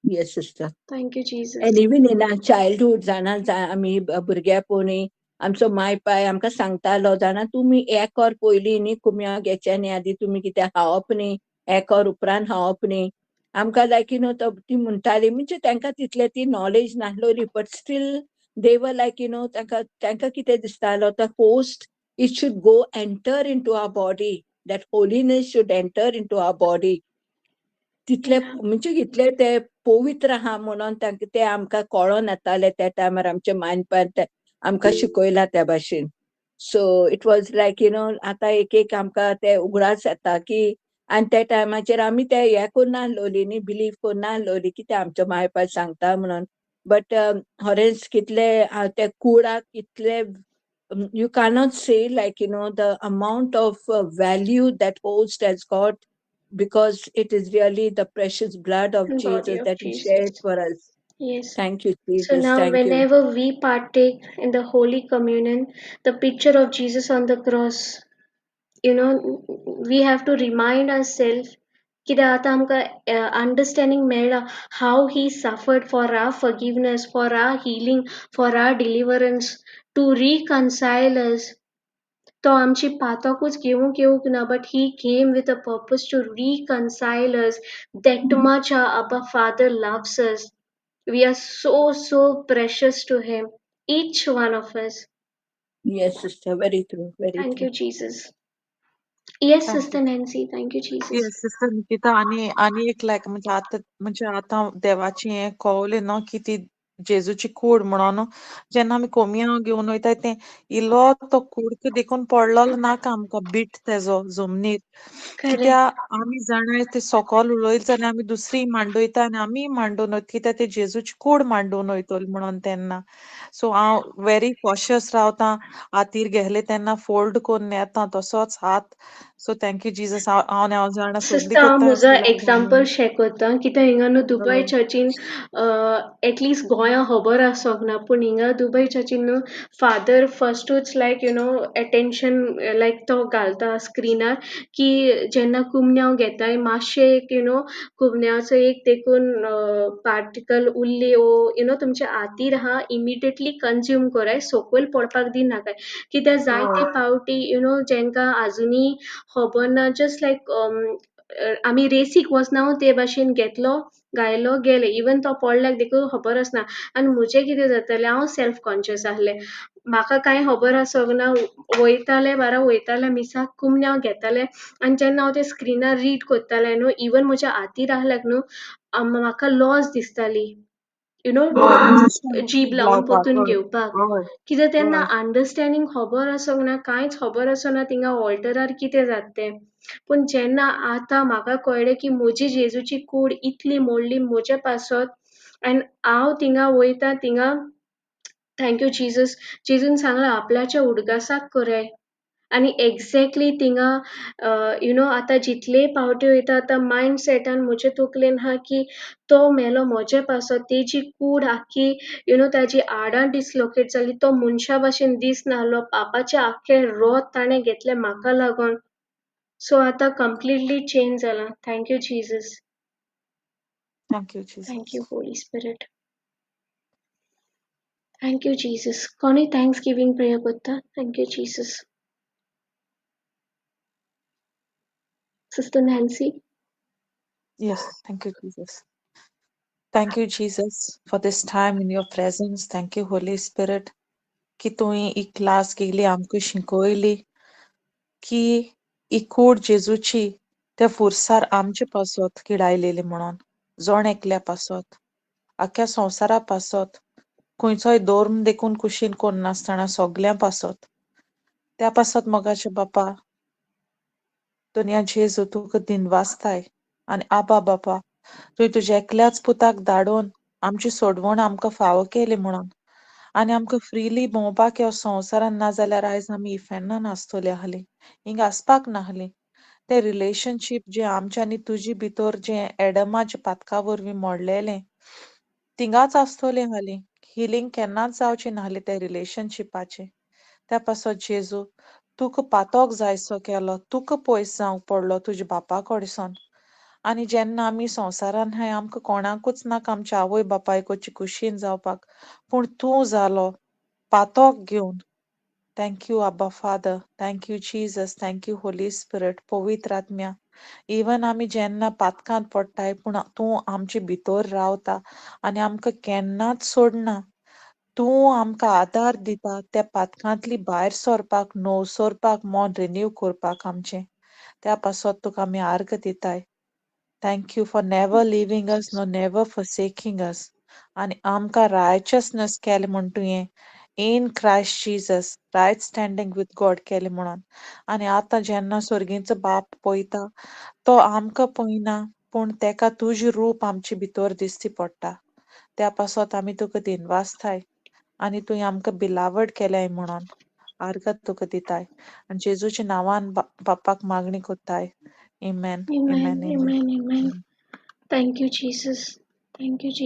E: Yes, sister.
B: Thank you, Jesus.
E: And even in our childhood, जाणा, आमी भुरग्यापणी आमचो माय पाय आमकां सांगतालो, जाणा तुमी एक वर पयलीं न्ही कुमया घेच्या न्ही आदी तुमी कितें खावप न्ही, एक वर उपरांत खावप न्ही. आमकां लायक you know ती म्हणटाली, म्हणजे तांकां तितले ती knowledge नासलोली, but still they were like you know तांकां कितें दिसतालो, तो host It should go enter into our body. That holiness should enter into our body. तितले म्हणजे इतले ते पवित्र आहा म्हणून तांकां ते आमकां कळोन येताले त्या टायमार. आमचे मायपान ते आमकां शिकयला त्या भाशेन. So it was like आतां एक एक आमकां ते उगडास येता की आनी त्या टायमाचेर आमी ते हे करनासलोली न्ही, बिलीव करनासलोली की ते आमच्या मायपाय सांगता म्हणून. बट खरेंच कितले ते कुडाक कितले, you cannot say like the amount of value that host has got, because it is really the precious blood of
B: Body
E: Jesus
B: of
E: that he
B: Jesus.
E: shed for us.
B: Yes.
E: Thank you,
B: So
E: Jesus.
B: now,
E: Thank you.
B: whenever we partake in the Holy Communion, the picture of Jesus on the cross, we have to remind ourselves कित्याक आतां आमकां understanding मेळ्ळां how he suffered for our forgiveness, for our healing, for our deliverance, to reconcile us. तो आमची पातकूच घेवंक येवंक ना, but he came with a purpose to reconcile us. That much our Abba Father loves us. We are so, so precious to him, each one of us.
E: Yes, sister, very true, very
B: Thank
E: true.
B: you, Jesus. Yes,
C: Thank
B: Sister
C: you.
B: Nancy, thank you, Jesus.
C: Yes, Sister Nikita, आनी आनी एक लायक म्हणजे आतां देवाची हें कळलें न्हू की ती जेजूची कूड म्हणून जेन्ना आमी कोमियांव घेवन वयताय तें इल्लो तो कुडको देखून पडलोलो नाका आमकां बीट तेजो जमनीर, कित्याक आमी जाणाय ते सोकोल उडयले जाल्यार आमी दुसरी मांडयता आनी आमी मांडून वयता, कित्याक ते जेजूची कूड मांडून वयतली म्हणून तेन्ना. सो हांव वेरी कॉशियस रावता, हातीर घेतले तेन्ना फोल्ड करून येता तसोच हात. So thank you Jesus. हांव हांव जाणा सगळीं
B: सिस्टर, हांव
C: करता
B: म्हजो
C: आसतली.
B: एग्जाम्पल शेअर करता. कित्याक हिंगा न्हू दुबय चर्चीन, एटलिस्ट गोंया खबर आसोंक ना, पूण हिंगा दुबय चर्चीन न्हू फादर फर्स्टूच लायक एटेन्शन लायक तो घालता स्क्रिनार की जेन्ना कुमन्यांव घेताय मातशें एक कुमन्यांवचो एक देखून पार्टिकल उरली वो तुमच्या हातीर आहा, इमिडिएटली कंज्यूम कराय, सकयल पडपाक दिनाकाय. कित्याक जायते पावटी जेंकां आजुनूय खबर ना, जस्ट लायक आमी रेसीक वचना ते भाशेन घेतलो गायलो गेले, इवन तो पडल्याक देखून खबर आसना. आनी म्हजें कितें जातालें, हांव सेल्फ कॉन्शियस आहलें, म्हाका कांय खबर आसोंक ना, वयतालें बारा वयतालें मिसाक, कुमन्यांव घेतालें आनी जेन्ना हांव ते स्क्रिनार रीड कोत्तालें न्हू, इवन म्हज्या हातीर आहल्याक न्हू म्हाका लॉस दिसताली जीब लावन पोतून घेवपाक. कित्याक तेन्ना अंडरस्टँडींग खबर आसोंक ना, कांयच खबर आसना थिंगा ऑल्टरार कितें जाता तें. पूण जेन्ना आतां म्हाका कळ्ळें की म्हजी जेजूची कूड इतली मोडली म्हजे पासत आनी हांव थिंगा वयता थिंगा, thank you Jesus. जेजून सांगलां आपल्याच्या उडगासाक कराय आनी एग्जॅक्टली थिंगा आतां जितले पावटी वयता आतां मायंड सेटान म्हजे तकलेन आहा की तो मेलो म्हजे पासत, तेजी कूड आख्खी ताजी हाडां डिसलोकेट जाली, तो मनशा भाशेन दिसनासलो, पापाचें आख्खें रोत ताणें घेतलें म्हाका लागून. सो आतां कंप्लिटली चेंज जालां. Thank you Jesus.
C: Thank you Jesus.
B: Thank you Holy Spirit. Thank you Jesus. कोणी thanks giving prayer करता? Thank you Jesus. Sister Nancy.
C: Yes, thank you, Jesus. Thank you, Jesus, for this time in your presence. Thank you, Holy Spirit, की तुवें ही class केली, आमकां शिकयली की ही कूड जेजूची त्या फुरसार आमचे पासत किडायलेली म्हणून, जण एकल्या पासत, आख्ख्या संवसारा पासत, खंयचोय धर्म देखून कुशीन करनासतना सगल्यां पासत. त्या पासत मोगाचे बापा दुनिया जेजू तुका दिनवासताय आनी आबा बापा तुवें तुज्या एकल्याच पुताक धाडून आमची सोडवण आमकां फावो केली म्हणून आनी आमकां फ्रिली भोंवपाक ह्या संवसारान, नाजाल्यार आयज आमी इफेर्नान आसतली आहली, हिंगा आसपाक नाहली. तें रिलेशनशीप जें आमच्या आनी तुजी भितर जें एडमाच्या पातका वरवीं मोडलेलें थिंगाच आसतलें आहली, हिलींग केन्नाच जावचें नाहलें त्या रिलेशनशिपाचें. त्या पासत जेजू तुका पातोक जायसो केलो, तुका पयस जावंक पडलो तुज्या बापा कडसून. आनी जेन्ना आमी संवसारान हाय आमकां कोणाकूच नाका आमच्या आवय बापायकोची कुशीन जावपाक, पूण तूं जालो पातोक घेवन. Thank you Abba Father, thank you Jesus, thank you Holy Spirit, पवित्र आत्म्या. इवन आमी जेन्ना पातकांत पडटाय पूण तूं आमचे भितर रावता आनी आमकां केन्नाच सोडना. तूं आमकां आदार दिता त्या पातकांतली भायर सरपाक, नव सरपाक, मन रिन्यू करपाक आमचें. त्या पासत तुका आमी आर्ग दिताय. Thank you for never leaving us nor never forsaking us. आनी आमकां रायचसनस केलें म्हूण तुवें in Christ Jesus right standing with God केलें म्हणून. आनी आतां जेन्ना स्वर्गींचो बाप पळयता तो आमकां पळयना, पूण तेका तुजें रूप आमचे भितर दिश्टी पडटा. त्या पासत आमी तुका दिनवासताय आनी तुवें आमकां बिलावड केल्याय म्हणून आर्गां तुका दिताय आनी जेजूच्या नांवान बापाक मागणी कोत्ताय. Amen.
B: Amen.
C: Amen. Amen.
B: Amen. Amen. Thank you, Jesus. Thank you, Jesus.